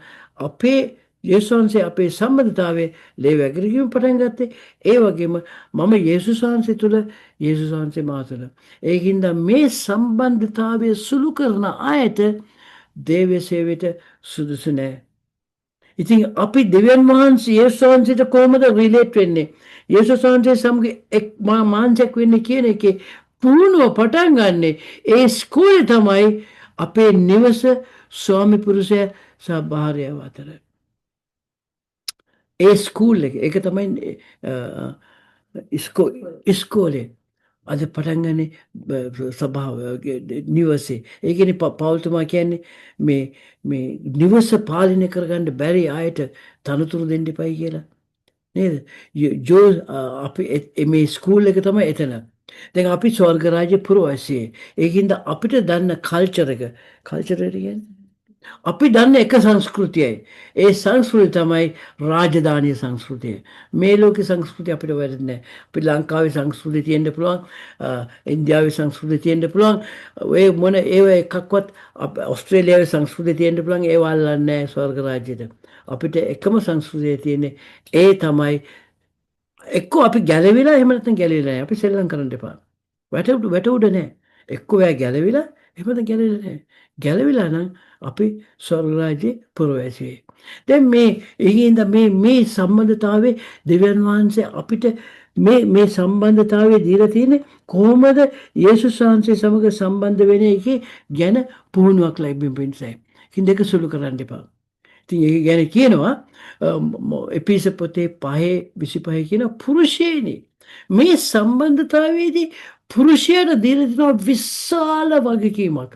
අපේ යේසුස් වහන්සේ අපේ සම්බන්ධතාවය ලේ වැගිරීමෙන් පටන් ගත්තේ. ඒ වගේම මම යේසුස් වහන්සේ තුල, යේසුස් වහන්සේ මා තුල. ඒකින්ද මේ සම්බන්ධතාවය සුළු කරන අයට දේව සේවයට සුදුසු නෑ. ඉතින් අපි දෙවියන් වහන්සේ යේසුස් වහන්සේට කොහොමද රිලේට් වෙන්නේ? යේසුස් වහන්සේ සමග එක් මාංශයක් වෙන්නේ කියන එකේ පුහුණුව පටන් ගන්නෙ ඒ ස්කූලේ තමයි, අපේ නිවස, ස්වාමි පුරුෂයා සහ භාර්යාව අතර. ඒ ස්කූල් එක, ඒක තමයි ඉස්කෝලේ. අද පටන් ගන්නේ සභාව නිවසේ. ඒ කියන්නේ පෞල්තුමා කියන්නේ මේ මේ නිවස පාලනය කරගන්න බැරි අයට තනතුරු දෙන්න එපයි කියලා. නේද? ජෝ අපි මේ ස්කූල් එක තමයි එතන. දැන් අපි ස්වර්ග රාජ්‍ය පුරවැසියෙ. ඒකින්ද අපිට දන්න කල්චර් එක, කල්චර් එක කියන්නේ අපි දන්න එක සංස්කෘතියයි. ඒ සංස්කෘතිය තමයි රාජධානී සංස්කෘතිය. මේ ලෝකේ සංස්කෘතිය අපිට වැරදි නෑ. අපි ලංකාවේ සංස්කෘතිය තියෙන්න පුළුවන්, ඉන්දියාවේ සංස්කෘතිය තියෙන්න පුළුවන්. ඔය මොන ඒව එකක්වත්, ඔස්ට්‍රේලියාවේ සංස්කෘතිය තියෙන්න පුළුවන්, ඒව අල්ලන්නේ නෑ ස්වර්ග රාජ්‍යෙට. අපිට එකම සංස්කෘතිය තියෙන්නේ, ඒ තමයි එක්කෝ අපි ගැලවිලා, එහෙම නැත්නම් ගැලවිලා නෑ. අපි සෙල්ලම් කරන්න එපා. වැට උඩ වැට උඩ නෑ. එක්කෝ ඔයා ගැලවිලා, එහෙම නැත්නම් ගැලවිලා නෑ. ගැලවිලා නම් අපි ස්වර්ග රාජ්‍යයේ පුරවැසියෙ. දැන් මේ ඒකින්ද මේ මේ සම්බන්ධතාවයේ දෙවියන් වහන්සේ අපිට මේ මේ සම්බන්ධතාවය දීලා තියෙන්නේ කොහොමද යේසුස් වහන්සේ සමග සම්බන්ධ වෙන එකේ ගැන පුහුණුවක් ලැබීම පිණිසයි. ඉතින් දෙක සුළු කරන්න එපා. ඉතින් ඒක ගැන කියනවා එපීස පොතේ 5:25 කියන, පුරුෂයනි, මේ සම්බන්ධතාවයේදී පුරුෂයාට දීලා තියෙනවා විශාල වගකීමක්.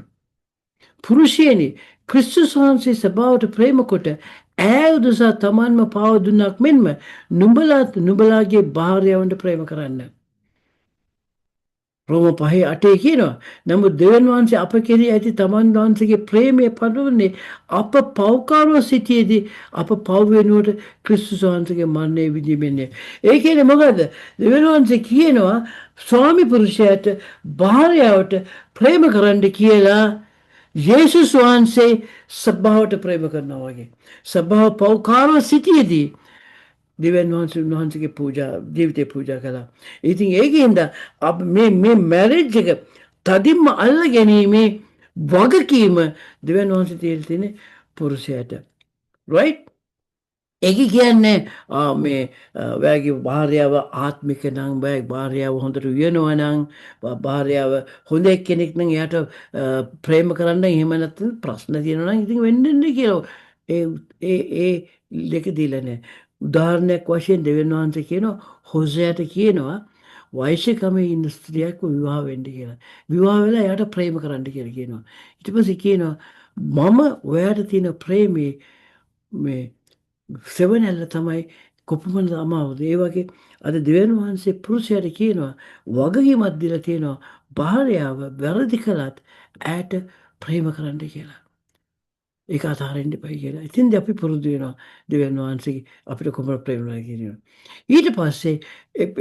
පුරුෂයනි, ක්‍රිස්තුස් වහන්සේ සභාවට ප්‍රේම කොට ඈ උදෙසා තමන්ම පාව දුන්නක් මෙන්ම නුඹලාත් නුඹලාගේ භාර්යාවන්ට ප්‍රේම කරන්න. රෝම 5:8 කියනවා. නමුත් දෙවියන් වහන්සේ අප කෙරෙහි ඇති තමන් වහන්සේගේ ප්‍රේමය පනවන්නේ අප පව්කාරව සිටියේදී අප පව් වෙනුවට ක්‍රිස්තුස් වහන්සේගේ මරණය විඳීමෙන්නේ. ඒ කියන්නේ මොකද්ද? දෙවියන් වහන්සේ කියනවා ස්වාමි පුරුෂයාට භාර්යාවට ප්‍රේම කරන්න කියලා, යේසුස් වහන්සේ සභාවට ප්‍රේම කරනවා වගේ. සභාව පව්කාරව සිටියේදී දෙවියන් වහන්සේ උන්වහන්සේගේ පූජා ජීවිතේ පූජා කළා. ඉතින් ඒකින්ද අප මේ මේ මැරේජ් එක තදින්ම අල්ල ගැනීමේ වගකීම දෙවියන් වහන්සේ තියලා තියෙන්නේ පුරුෂයාට. රයිට්? ඒක කියන්නේ මේ ඔයාගේ භාර්යාව ආත්මික නම්, ඔයාගේ භාර්යාව හොඳට උයනවා නම්, භාර්යාව හොඳ එක්කෙනෙක් නම් එයාට ප්‍රේම කරන්න, එහෙම නැත්නම් ප්‍රශ්න තියෙනවා නම් ඉතින් වෙන්න ඉන්න කියලා ඒ ඒ ඒ දෙක දීලා නැහැ. උදාහරණයක් වශයෙන් දෙවියන් වහන්සේ කියනවා හොසයාට කියනවා වෛශ්‍යකමේ ඉන්න ස්ත්‍රියක්ව විවාහ වෙන්න කියලා. විවාහ වෙලා එයාට ප්‍රේම කරන්න කියලා කියනවා. ඊට පස්සේ කියනවා මම ඔයාට තියෙන ප්‍රේමේ මේ සෙවණැල්ල තමයි කොපමණ අමාරුද? ඒ වගේ අද දෙවියන් වහන්සේ පුරුෂයාට කියනවා, වගකීමක් දීලා තියෙනවා, භාර්යාව වැරදි කළත් ඈට ප්‍රේම කරන්න කියලා. ඒක අතහරින්න එපයි කියලා. ඉතින්ද අපි පුරුදු වෙනවා දෙවියන් වහන්සේ අපිට කොහොමද ප්‍රේම කරන්නේ කියනවා. ඊට පස්සේ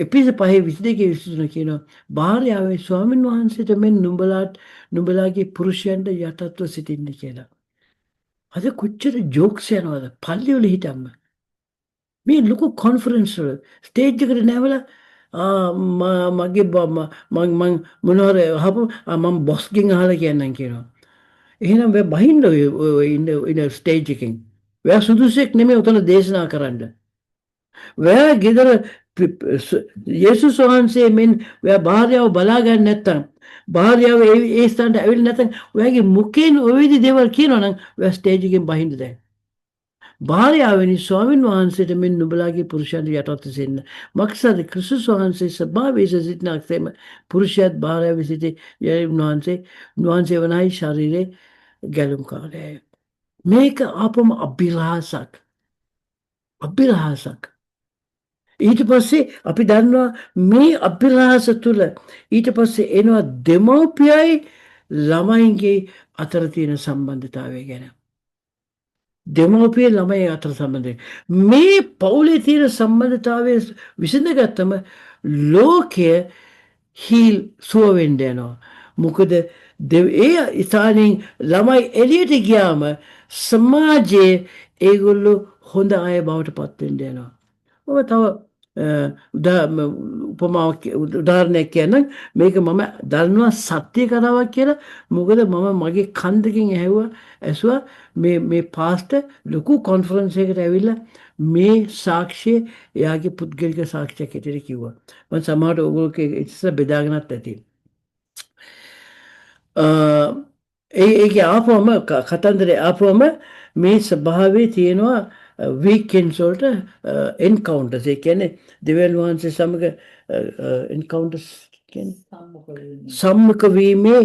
එපීස 5:22 23 කියනවා, භාර්යාවේ ස්වාමින් වහන්සේට මෙන් නුඹලාගේ පුරුෂයන්ට යටත්ව සිටින්න කියලා. අද කොච්චර ජෝක්ස් යනවද පල්ලි වල හිටම්ම. මේ ලොකු කොන්ෆරන්ස් වල ස්ටේජ් එකට නැවලා මගේ මං මං මොනවා හරි අහපු මං බොස්ගෙන් අහලා කියන්නම් කියනවා. එහෙනම් ඔය බහින්න ඔය ඉන්න ඉන්න ස්ටේජ් එකෙන්. ඔයා සුදුසෙක් නෙමෙයි ඔතන දේශනා කරන්න. ඔයා ගෙදර යේසුස් වහන්සේ මෙන් ඔයා භාර්යාව බලා ගන්න නැත්තම්, භාර්යාව ඒ ඒ ස්ථානට ඇවිල්ලා නැත්තම්, ඔයාගේ මුඛයෙන් ඔය විදිහ දේවල් කියනවා නම් ඔයා ස්ටේජ් එකෙන් බහින්න දැන්. භාර්යාවනි, ස්වාමින් වහන්සේට මෙන් නුඹලාගේ පුරුෂයන්ට යටත්ව සිටින්න. මක්නිසාද ක්‍රිස්තුස් වහන්සේ සභාවේ සිටිනාක්සේම පුරුෂයාත් භාර්යාව සිටි උන්වහන්සේ උන්වහන්සේ වනයි ශරීරේ ගැලුම්කාරයයි. මේක ආපම අභිරහසක්. අභිරහසක්. ඊට පස්සේ අපි දන්නවා මේ අභිරහස තුල ඊට පස්සේ එනවා දෙමව්පියයි ළමයින්ගේ අතර තියෙන සම්බන්ධතාවය ගැන. දෙමව්පිය ළමයි අතර සම්බන්ධය. මේ පවුලේ තියෙන සම්බන්ධතාවය විසඳගත්තම ලෝකය හීල් සුව වෙන්න යනවා. මොකද ඒ ස්ථානෙන් ළමයි එළියට ගියාම සමාජයේ ඒගොල්ලෝ හොඳ අය බවට පත් වෙන්න යනවා. මම තව උපමාවක්, උදාහරණයක් කියන්නම්. මේක මම දන්නවා සත්‍ය කතාවක් කියලා. මොකද මම මගේ කන් දෙකෙන් ඇහුවා, ඇසුවා. මේ මේ පාස්ටර් ලොකු කොන්ෆරන්ස් එකකට ඇවිල්ලා මේ සාක්ෂිය එයාගේ පුද්ගලික සාක්ෂියක් හැටියට කිව්වා. මම සමහරට ඔයගොල්ලෝ ඉස්සර බෙදාගෙනත් ඇති. ඒ ඒකේ ආපුවම, කතන්දරේ ආපුවම මේ ස්වභාවයේ තියෙනවා වීකෙන්ඩ්ස් වලට එන්කවුන්ටර්ස්. ඒ කියන්නේ දෙවියන් වහන්සේ සමග එන්කවුන්ටර්ස් කියන්නේ සම්මුඛ වීමේ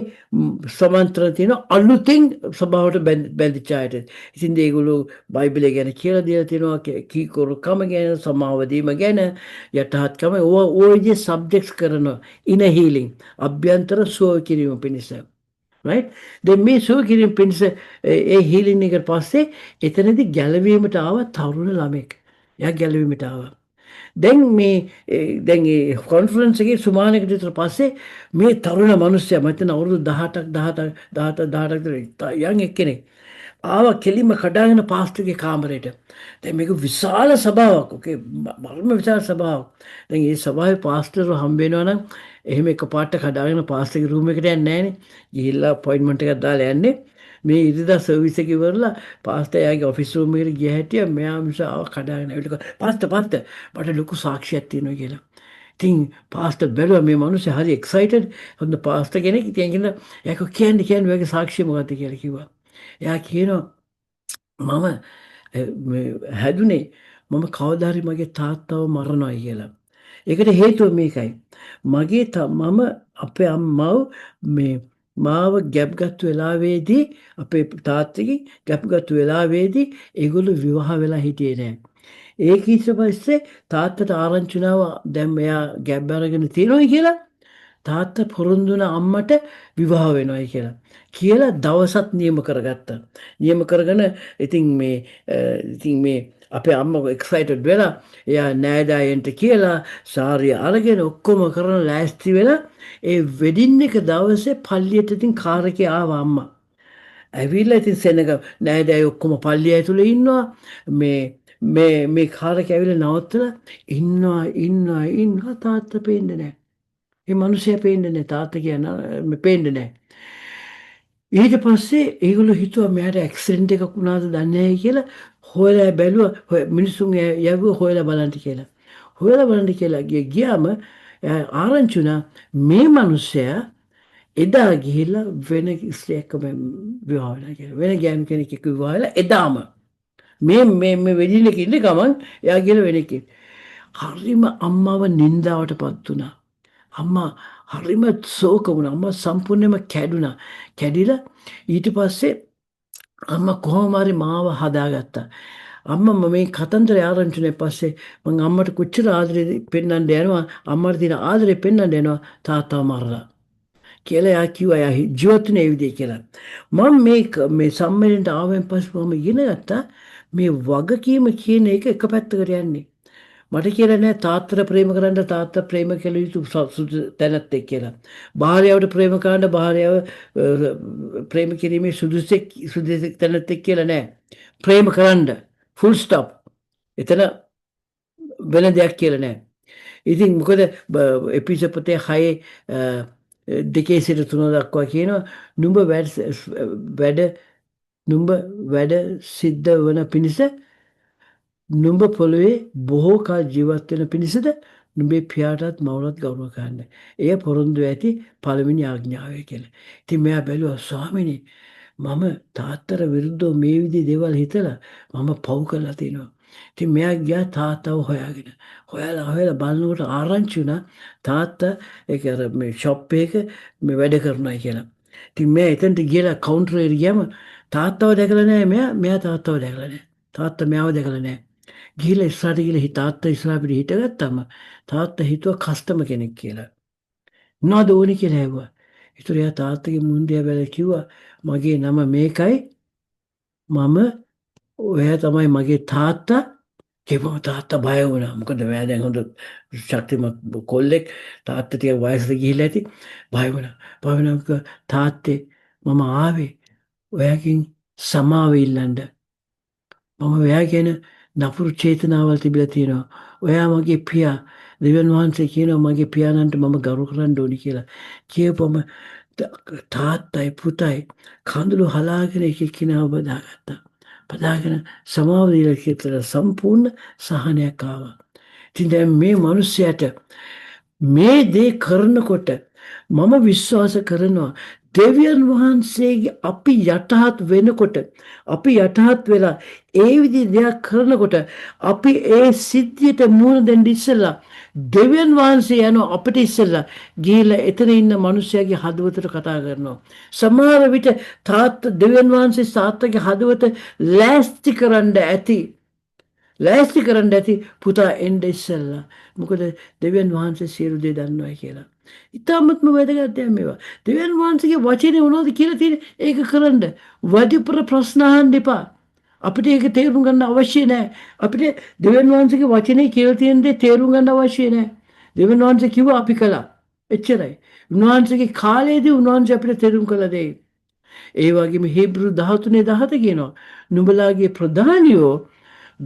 සමන්ත්‍රණ තියෙන අලුතෙන් සභාවට බැඳිච්ච අයට. ඉතින් ඒගොල්ලෝ බයිබලය ගැන කියලා දීලා තියෙනවා, කීකරුකම ගැන, සමාව දීම ගැන, යටහත්කම, ඕවා ඔය විදිහේ සබ්ජෙක්ට්ස් කරනවා. ඉනර් හීලින්, අභ්‍යන්තර සුව කිරීම පිණිස. රයිට්? දැන් මේ සුව කිරීම පිණිස ඒ හීලින් එකට පස්සේ එතනදී ගැලවීමට ආව තරුණ ළමෙක්. එයා ගැලවීමට ආවා. දැන් මේ දැන් ඒ කොන්ෆරන්ස් එකේ සුමානකට විතර පස්සේ මේ තරුණ මිනිස්සයා, මම හිතන අවුරුදු 18ක් 18 18 18ක් විතර යන් එක්කෙනෙක් ආවා කෙලින්ම කඩාගෙන පාස්ටර්ගේ කාමරේට. දැන් මේක විශාල සභාවක්. ඕකේ මර්ම විශාල සභාවක්. දැන් මේ සභාවේ පාස්ටර්ව හම්බ වෙනවා නම් එහෙම එකපාරට කඩාගෙන පාස්ටර්ගේ රූම් එකට යන්නේ නෑනේ. ගිහිල්ලා අපොයින්ට්මන්ට් එකක් දාලා යන්නේ. මේ ඉරිදා සර්විස් එක ඉවරලා පාස්ටර් එයාගේ ඔෆිස් රූම් එකට ගිය හැටි මෙයා මිස ආව කඩාගෙන ඇවිල්ලා, "පාස්ටර්, පාස්ටර්, මට ලොකු සාක්ෂියක් තියෙනවා" කියලා. ඉතින් පාස්ටර් බැලුවා මේ මිනිස්සු හරි එක්සයිටඩ්, හොඳ පාස්ටර් කෙනෙක්. ඉතින් කියන එයා කිව්වා, "කියන්නේ කියන්නේ, ඔයාගේ සාක්ෂිය මොකක්ද?" කියලා කිව්වා. එයා කියනවා, මම මේ හැදුනේ මම කවදා හරි මගේ තාත්තව මරනවා කියලා. ඒකට හේතුව මේකයි. මගේ මම අපේ අම්මව මේ මාව ගැප් ගත්ත වෙලාවේදී, අපේ තාත්තගෙන් ගැප් ගත්ත වෙලාවේදී ඒගොල්ලෝ විවාහ වෙලා හිටියේ නෑ. ඒක ඊට පස්සේ තාත්තට ආරංචි වුණා දැන් මෙයා ගැබ් අරගෙන තියෙනවා කියලා. තාත්තා පොරොන්දු වුණ අම්මට විවාහ වෙනවයි කියලා. කියලා දවසත් නියම කරගත්තා. නියම කරගෙන ඉතින් මේ අපේ අම්මා එක්සයිටඩ් වෙලා එයා නෑදෑයන්ට කියලා සාරිය අරගෙන ඔක්කොම කරන ලෑස්ති වෙලා ඒ වෙඩින් එක දවසේ පල්ලියට ඉතින් කාර් එකේ ආවා අම්මා. ඇවිල්ලා ඉතින් සෙනග නෑදෑයෝ ඔක්කොම පල්ලිය ඇතුලේ ඉන්නවා. මේ මේ මේ කාර් එක ඇවිල්ලා නවත්තලා ඉන්නවා, ඉන්නවා, ඉන්නවා, තාත්තා පේන්නේ නෑ. මේ මිනිහයා පේන්නේ නෑ, තාත්තා කියන පේන්නේ නෑ. ඊට පස්සේ ඒගොල්ලෝ හිතුවා මෙයාට ඇක්සිඩන්ට් එකක් වුණාද දන්නේ නැහැ කියලා හොයලා බැලුවා. මිනිස්සුන් යවුවා හොයලා බලන්න කියලා. හොයලා බලන්න කියලා ගියාම ආරංචි වුණා මේ මිනිස්සයා එදා ගිහිල්ලා වෙන ස්ත්‍රියක් විවාහ වෙලා කියලා. වෙන ගෑනු කෙනෙක් එක්ක විවාහ වෙලා එදාම මේ මේ මේ වෙඩින් එකේ ඉන්න ගමන් එයා ගිහලා වෙන එකෙක්. හරිම අම්මව නින්දාවට පත් වුණා. අම්මා හරිම ශෝක වුණා. අම්මා සම්පූර්ණයෙන්ම කැඩුනා. කැඩිලා ඊට පස්සේ අම්මා කොහොම හරි මාව හදාගත්තා. අම්මා මේ කතන්දරය ආරංචි වුණේ පස්සේ මං අම්මට කොච්චර ආදරේ පෙන්වන්න යනවා, අම්මට තියෙන ආදරේ පෙන්වන්න යනවා තාත්තව මරලා කියලා එයා කිව්වා. එයා ජීවත් වුණේ ඒ විදිහේ කියලා. මම මේ මේ සම්මේලනයට ආවෙන් පස්සේ මම ඉගෙන ගත්තා මේ වගකීම කියන එක එක පැත්තකට යන්නේ. මට කියලා නෑ තාත්තට ප්‍රේම කරන්න, තාත්තා ප්‍රේම කළ යුතු තැනැත්තෙක් එක්ක කියලා. භාර්යාවට ප්‍රේම කරන්න, භාර්යාව ප්‍රේම කිරීමේ සුදුසෙක් සුදුසෙක් තැනැත්තෙක් කියලා නෑ. ප්‍රේම කරන්න, ෆුල් ස්ටොප්. එතන වෙන දෙයක් කියලා නෑ. ඉතින් මොකද එපීස පොතේ 6 2 සිට 3 දක්වා කියනවා, නුඹ වැඩ නුඹ වැඩ සිද්ධ වන පිණිස, නුඹ පොළොවේ බොහෝ කල් ජීවත් වෙන පිණිසද නුඹේ පියාටත් මවටත් ගෞරව කරන්න. එය පොරොන්දු ඇති පළවෙනි ආඥාවය කියලා. ඉතින් මෙයා බැලුවා, ස්වාමිනේ, මම තාත්තට විරුද්ධව මේ විදිහේ දේවල් හිතලා මම පව් කරලා තිනවා. ඉතින් මෙයා ගියා තාත්තව හොයාගෙන. හොයලා හොයලා බලනකොට ආරංචි වුණා තාත්තා ඒක අර මේ ෂොප් එක මේ වැඩ කරනවා කියලා. ඉතින් මෙයා එතනට ගිහලා කවුන්ටර් එකට ගියාම තාත්තව දැකලා නෑ මෙයා, මෙයා තාත්තව දැකලා නෑ. තාත්තා මෙයාව දැකලා නෑ. ගිහලා ඉස්සරහට ගිහලා තාත්තා ඉස්සරහ පිට හිටගත්තම තාත්තා හිතුවා කස්ටමර් කෙනෙක් කියලා. මොනවද ඕනේ කියලා ඇහුවා. ඒතර එයා තාත්තගේ මුහුණ දිහා බලලා කිව්වා, මගේ නම මේකයි, මම ඔයා තමයි මගේ තාත්තා කියපුවම තාත්තා බය වුණා. මොකද මෙයා දැන් හොඳ ශක්තිමත් කොල්ලෙක්, තාත්තා ටිකක් වයසට ගිහිල්ලා ඇති. බය වුණා. බය වුණාම කිව්වා, තාත්තේ, මම ආවේ ඔයාගෙන් සමාව ඉල්ලන්න. මම ඔයා ගැන නපුරු චේතනාවල් තිබිලා තියෙනවා. ඔයා මගේ පියා. දෙවියන් වහන්සේ කියනවා මගේ පියාණන්ට මම ගරු කරන්න ඕනි කියලා. කියපුවම තාත්තයි පුතයි කඳුළු හලාගෙන එක එක්කෙනාව බදාගත්තා. බදාගෙන සමාව දීලා කියලා සම්පූර්ණ සහනයක් ආවා. ඉතින් දැන් මේ මිනිස්සයාට මේ දේ කරනකොට මම විශ්වාස කරනවා දෙවියන් වහන්සේගේ අපි යටහත් වෙනකොට, අපි යටහත් වෙලා ඒ විදිහ දෙයක් කරනකොට, අපි ඒ සිද්ධියට මුහුණ දෙන්න ඉස්සෙල්ලා දෙවියන් වහන්සේ යනවා අපිට ඉස්සෙල්ලා ගිහිල්ලා එතන ඉන්න මිනිස්සයාගේ හදවතට කතා කරනවා. සමහර විට තාත්තා, දෙවියන් වහන්සේ තාත්තගේ හදවත ලෑස්ති කරන්න ඇති. ලෑස්ති කරන්න ඇති පුතා එන්න ඉස්සෙල්ලා. මොකද දෙවියන් වහන්සේ සියලු දේ දන්නවා කියලා. ඉතාමත්ම වැදගත් දෙයක් මේවා. දෙවියන් වහන්සේගේ වචනේ මොනවද කියලා තියෙන්නේ, ඒක කරන්න. වැඩිපුර ප්‍රශ්න අහන්න එපා. අපිට ඒක තේරුම් ගන්න අවශ්‍ය නෑ. අපිට දෙවියන් වහන්සේගේ වචනේ කියලා තියෙන දේ තේරුම් ගන්න අවශ්‍ය නෑ. දෙවියන් වහන්සේ කිව්වා, අපි කළා. එච්චරයි. උන්වහන්සේගේ කාලයේදී උන්වහන්සේ අපිට තේරුම් කළ දෙයි. ඒ වගේම හේබ්‍රු 13 17 කියනවා, නුඹලාගේ ප්‍රධානියෝ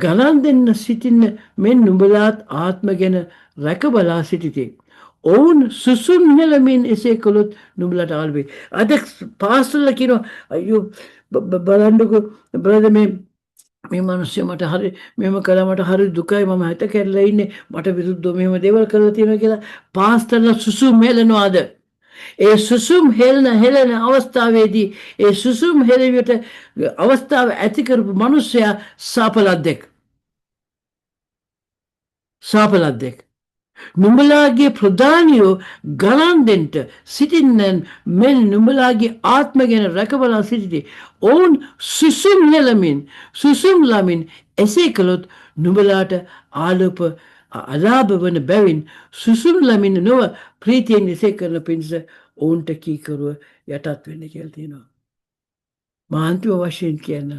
ගණන් දෙන්න සිටින්න මෙන් නුඹලාත් ආත්ම ගැන රැක බලා සිටිති. ඔවුන් සුසුම් හෙළමින් එසේ කළොත් නුඹලාට ආලෝප වේ. අද පාස්ටර්ලා කියනවා, අයියෝ, බලන්නකෝ බ්‍රදර්, මේ මේ මිනිස්සු මට හරි මෙහෙම කළා, මට හරි දුකයි, මම හිත කැඩලා ඉන්නේ, මට විරුද්ධව මෙහෙම දේවල් කරලා තියෙනවා කියලා පාස්ටර්ලා සුසුම් හෙළනවාද? ඒ සුසුම් හෙළන හෙළන අවස්ථාවේදී ඒ සුසුම් හෙළවියට අවස්ථාව ඇති කරපු මිනිස්සයා සාපලද්දෙක්. සාපලද්දෙක්. නුඹලාගේ ප්‍රධානියෝ ගණන් දෙන්න සිටින්නන් මෙන් නුඹලාගේ ආත්ම ගැන රැකබලා සිටිති. ඔවුන් සුසුම් හෙළමින් සුසුම් ලමින් එසේ කළොත් නුඹලාට ආලෝප අලාභ වන බැවින් සුසුම් ලමින් නොව ප්‍රීතියෙන් එසේ කරන පිණිස ඔවුන්ට කීකරුව යටත් වෙන්න කියලා තියෙනවා. මම අන්තිම වශයෙන් කියන්න.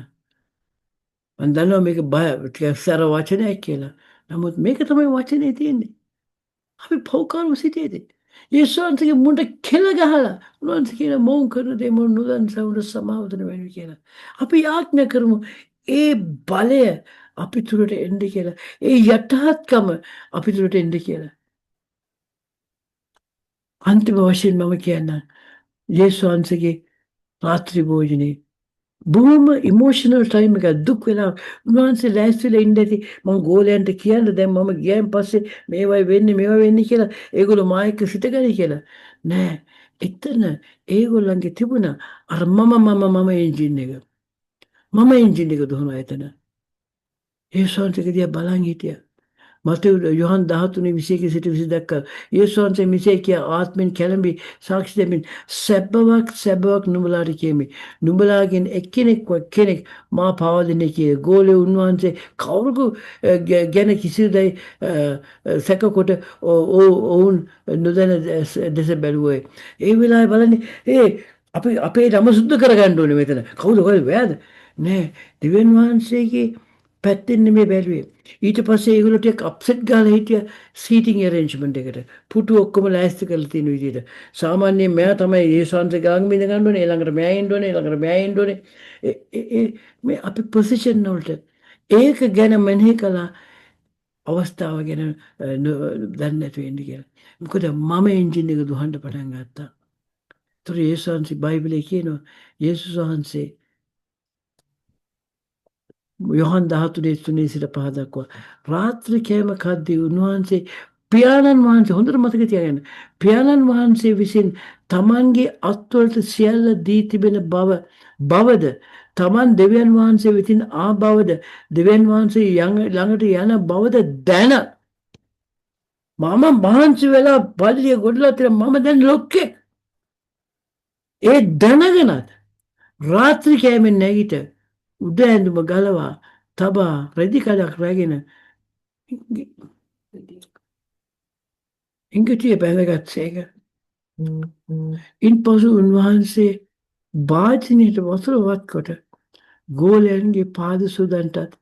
මම දන්නවා මේක බය ටිකක් සැර වචනයක් කියලා. නමුත් මේක තමයි වචනේ තියෙන්නේ. අපි පව්කාරව සිටියේදී යේසුස් වහන්සේගේ මුණට කෙල ගහලා උන්වහන්සේ කියන මොවුන් කරන දේ මොවුන් නොදන්න නිසා උන්ට සමාව දෙන මැනවි කියලා. අපි යාඥා කරමු ඒ බලය අපි තුලට එන්න කියලා. ඒ යටහත්කම අපි තුලට එන්න කියලා. අන්තිම වශයෙන් මම කියන්නම්, යේසුස් වහන්සේගේ රාත්‍රී භෝජනේ බොහොම ඉමෝෂනල් ටයිම් එකක්, දුක් වෙලා උන්වහන්සේ ලෑස්තිලා ඉන්න ඇති, මං ගෝලයන්ට කියන්න දැන් මම ගියන් පස්සේ මේවයි වෙන්නේ මේවා වෙන්නේ කියලා, ඒගොල්ලෝ මා එක්ක සිටගනි කියලා. නෑ, එතන ඒගොල්ලන්ගේ තිබුණා අර මම මම මම එන්ජින් එක. මම එන්ජින් එක දුවනවා එතන. යේසුස් වහන්සේගේ දිහා බලන් හිටියා. මතෙව් යොහන් 13:21 සිට 20 දක්වා යේසුස් වහන්සේ මෙසේ කියා ආත්මෙන් කැළඹි සාක්ෂි දෙමින්, "සැබවක් සැබවක් නුඹලාට කියමි, නුඹලාගෙන් එක්කෙනෙක්වත් කෙනෙක් මා පවා දෙන්නේ" කිය. ගෝලයෝ උන්වහන්සේ කවුරුකු ගැන කිසිදැයි සැක කොට ඔවුන් නොදැන දෙස බැලුවේ. ඒ වෙලාවේ බලන්නේ, ඒ අපි අපේ නම සුද්ධ කරගන්න ඕනේ. මෙතන කවුද, කොහෙද, වැයද නෑ. දෙවියන් වහන්සේගේ පැත්තෙන් නෙමෙයි බැලුවේ. ඊට පස්සේ ඒගොල්ලෝ ටිකක් අප්සෙට් ගාලා හිටියා සීටින් ඇරේන්ජ්මන්ට් එකට. පුටු ඔක්කොම ලෑස්ති කරලා තියෙන විදිහට. සාමාන්‍යයෙන් මෙයා තමයි යේසුස් වහන්සේ ගාඟ ඉඳ ගන්න ඕනේ, ඊළඟට මෙයා ඉන්න ඕනේ, ඊළඟට මෙයා ඉන්න ඕනේ. ඒ මේ අපි පොසිෂන් වලට ඒක ගැන මෙනෙහි කළා, අවස්ථාව ගැන දන්නේ නැතුව ඉන්න කියලා. මොකද මම එන්ජින් එක දුහන්න පටන් ගත්තා. ඒතර යේසුස් වහන්සේ, බයිබලයේ කියනවා, යේසුස් වහන්සේ යොහන් 13:3 සිට 5 දක්වා, රාත්‍රී කෑම කද්දී උන්වහන්සේ පියාණන් වහන්සේ, හොඳට මතක තියාගන්න, පියාණන් වහන්සේ විසින් තමන්ගේ අත්වලට සියල්ල දී තිබෙන බවද, තමන් දෙවියන් වහන්සේ වෙතින් ආ බවද, දෙවියන් වහන්සේ ළඟට යන බවද දැන, මම මහන්සි වෙලා පල්ලිය ගොඩලා තියෙන මම දැන් ලොක්කෙක්, ඒ දැනගෙනත් රාත්‍රී කෑමෙන් නැගිට උඩ ඇඳුම ගලවා තබා රෙදි කඩක් රැගෙන ඉංගටිය බැඳගත්සේක. ඉන්පසු උන්වහන්සේ භාජනයට වතුර වත් කොට ගෝලයන්ගේ පාද සෝදන්ටත්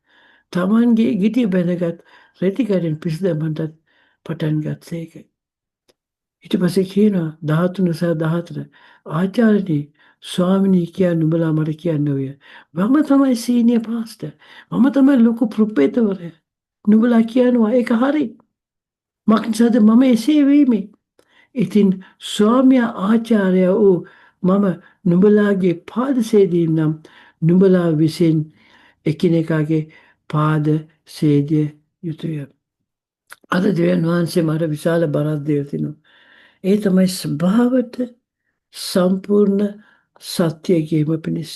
තමන්ගේ ගිටිය බැඳගත් රෙදි කඩෙන් පිසදමන්ටත් පටන් ගත්සේක. ඊට පස්සේ කියනවා 13 සහ 14, "ආචාර්යනි, ස්වාමිනී කියා නුඹලා මට කියන්න ඔය. මම තමයි සීනියර් පාස්ටර්. මම තමයි ලොකු ප්‍රොපේතවරයා. නුඹලා කියනවා, ඒක හරි. මක්නිසාද මම එසේ වීමේ. ඉතින් ස්වාමියා ආචාර්ය වූ මම නුඹලාගේ පාද සේදීම් නම් නුඹලා විසින් එකිනෙකාගේ පාද සේදිය යුතුය." අද දෙවියන් වහන්සේ මට විශාල බරක් දීලා තිනවා. ඒ තමයි ස්වභාවට සම්පූර්ණ සත්‍ය කීම පිණිස.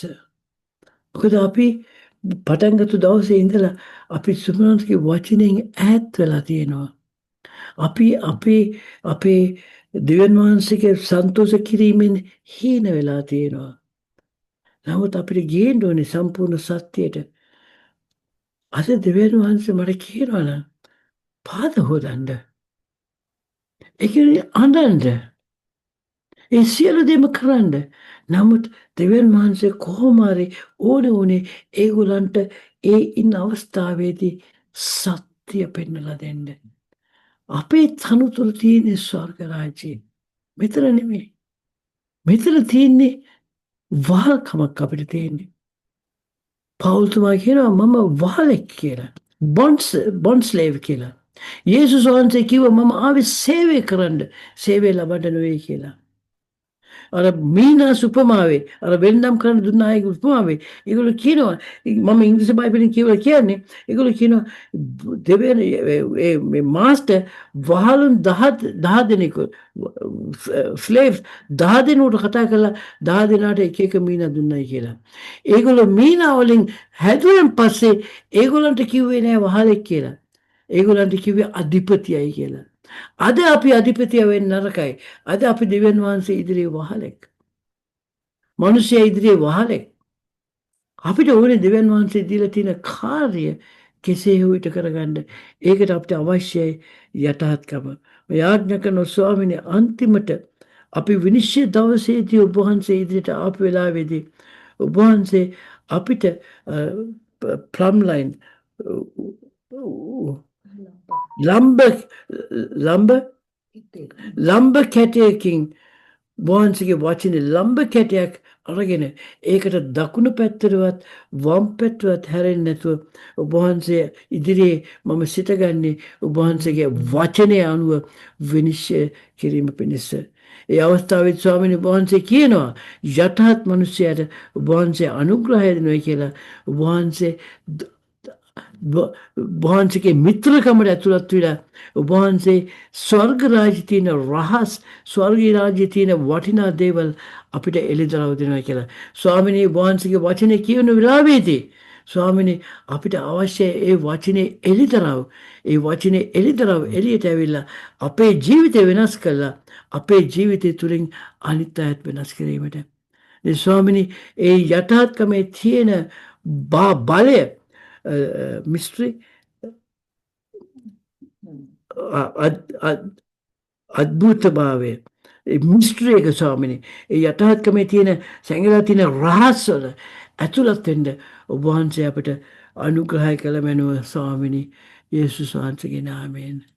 මොකද අපි පටන් ගත්ත දවසේ ඉඳලා අපි ස්වාමීන් වචනයෙන් ඈත් වෙලා තියෙනවා. අපි අපේ අපේ දෙවියන් වහන්සේගේ සන්තෝෂ කිරීමෙන් හීන වෙලා තියෙනවා. නමුත් අපිට ගේන්න ඕනේ සම්පූර්ණ සත්‍යයට. අද දෙවියන් වහන්සේ මට කියනවා නම් පාද හෝදන්න. ඒ කියන්නේ අඬන්න. ඒ සියලු දේම කරන්න. නමුත් දෙවියන් වහන්සේ කොහොම හරි ඕනේ ඕනේ ඒගොල්ලන්ට ඒ ඉන්න අවස්ථාවේදී සත්‍ය පෙන්වලා දෙන්න. අපේ තනතුරු තියෙන්නේ ස්වර්ග රාජ්‍යයේ. මෙතන නෙමෙයි. මෙතන තියෙන්නේ වහල්කමක් අපිට තියෙන්නේ. පවුල්තුමා කියනවා මම වහලෙක් කියලා. බොන්ඩ් ස්ලේව් කියලා. යේසුස් වහන්සේ කිව්වා මම ආවේ සේවය කරන්න, සේවය ලබන්න නෙවෙයි කියලා. අර මීනාස් උපමාවේ, අර වෙල්නම් කරන්න දුන්න අයගේ උපමාවේ, ඒගොල්ලෝ කියනවා, මම ඉංග්‍රීසි බයිබලෙන් කියවලා කියන්නේ, ඒගොල්ලෝ කියනවා දෙවියන් ඒ මේ මාස්ටර් වහලුන් 10 10 දෙනෙකු, ස්ලේව්ස් 10 දෙනෙකුට කතා කරලා 10 දෙනාට එක එක මීනා දුන්නයි කියලා. ඒගොල්ලෝ මීනා වලින් හැදුවෙන් පස්සේ ඒගොල්ලන්ට කිව්වේ නෑ වහලෙක් කියලා. ඒගොල්ලන්ට කිව්වේ අධිපතියයි කියලා. අද අපි අධිපතිය වෙන්න නරකයි. අද අපි දෙවියන් වහන්සේ ඉදිරියේ වහලෙක්. මිනිසයා ඉදිරියේ වහලෙක්. අපිට ඕනේ දෙවියන් වහන්සේ දීලා තියෙන කාර්ය කෙසේ හෝ ඉටු කරගන්න. ඒකට අපිට අවශ්‍යයි යටහත්කම. යාඥා කරන, ස්වාමීනි, අන්තිමට අපි විනිශ්චය දවසේදී ඔබ වහන්සේ ඉදිරියට ආපු වෙලාවේදී ඔබ වහන්සේ අපිට ප්ලම් ලයින්, ලම්බ ලම්බ ලම්බ කැටයකින්, වහන්සේගේ වචනේ ලම්බ කැටයක් අරගෙන ඒකට දකුණු පැත්තටවත් වම් පැත්තටවත් හැරෙන්නේ නැතුව ඔබ වහන්සේ ඉදිරියේ මම සිටගන්නේ ඔබ වහන්සේගේ වචනය අනුව විනිශ්චය කිරීම පිණිස. ඒ අවස්ථාවේ ස්වාමීන් වහන්සේ කියනවා යටහත් මිනිසයාට ඔබ වහන්සේ අනුග්‍රහය දෙනවා කියලා. ඔබ වහන්සේ වහන්සේගේ මිත්‍රකමට ඇතුළත් වෙලා ඔබ වහන්සේ ස්වර්ග රාජ්‍යයේ තියෙන රහස්, ස්වර්ගීය රාජ්‍යයේ තියෙන වටිනා දේවල් අපිට එළිදරව් දෙනවා කියලා. ස්වාමිනී වහන්සේගේ වචනේ කියවන වෙලාවේදී ස්වාමිනේ, අපිට අවශ්‍ය ඒ වචනේ එළිදරව්, ඒ වචනේ එළිදරව් එළියට ඇවිල්ලා අපේ ජීවිතය වෙනස් කරලා අපේ ජීවිතය තුළින් අනිත් අයත් වෙනස් කිරීමට. ඒ ස්වාමිනී, ඒ යටහත්කමේ තියෙන බලය, මිස්ට්‍රි, අද්භූතභාවය, ඒ මිස්ටරි එක ස්වාමිනී, ඒ යටහත්කමේ තියෙන සැඟලා තියෙන රහස් වල ඇතුළත් වෙන්න ඔබ වහන්සේ අපට අනුග්‍රහය කළ මැනව ස්වාමිනී, යේසුස් වහන්සේගේ නාමයෙන්.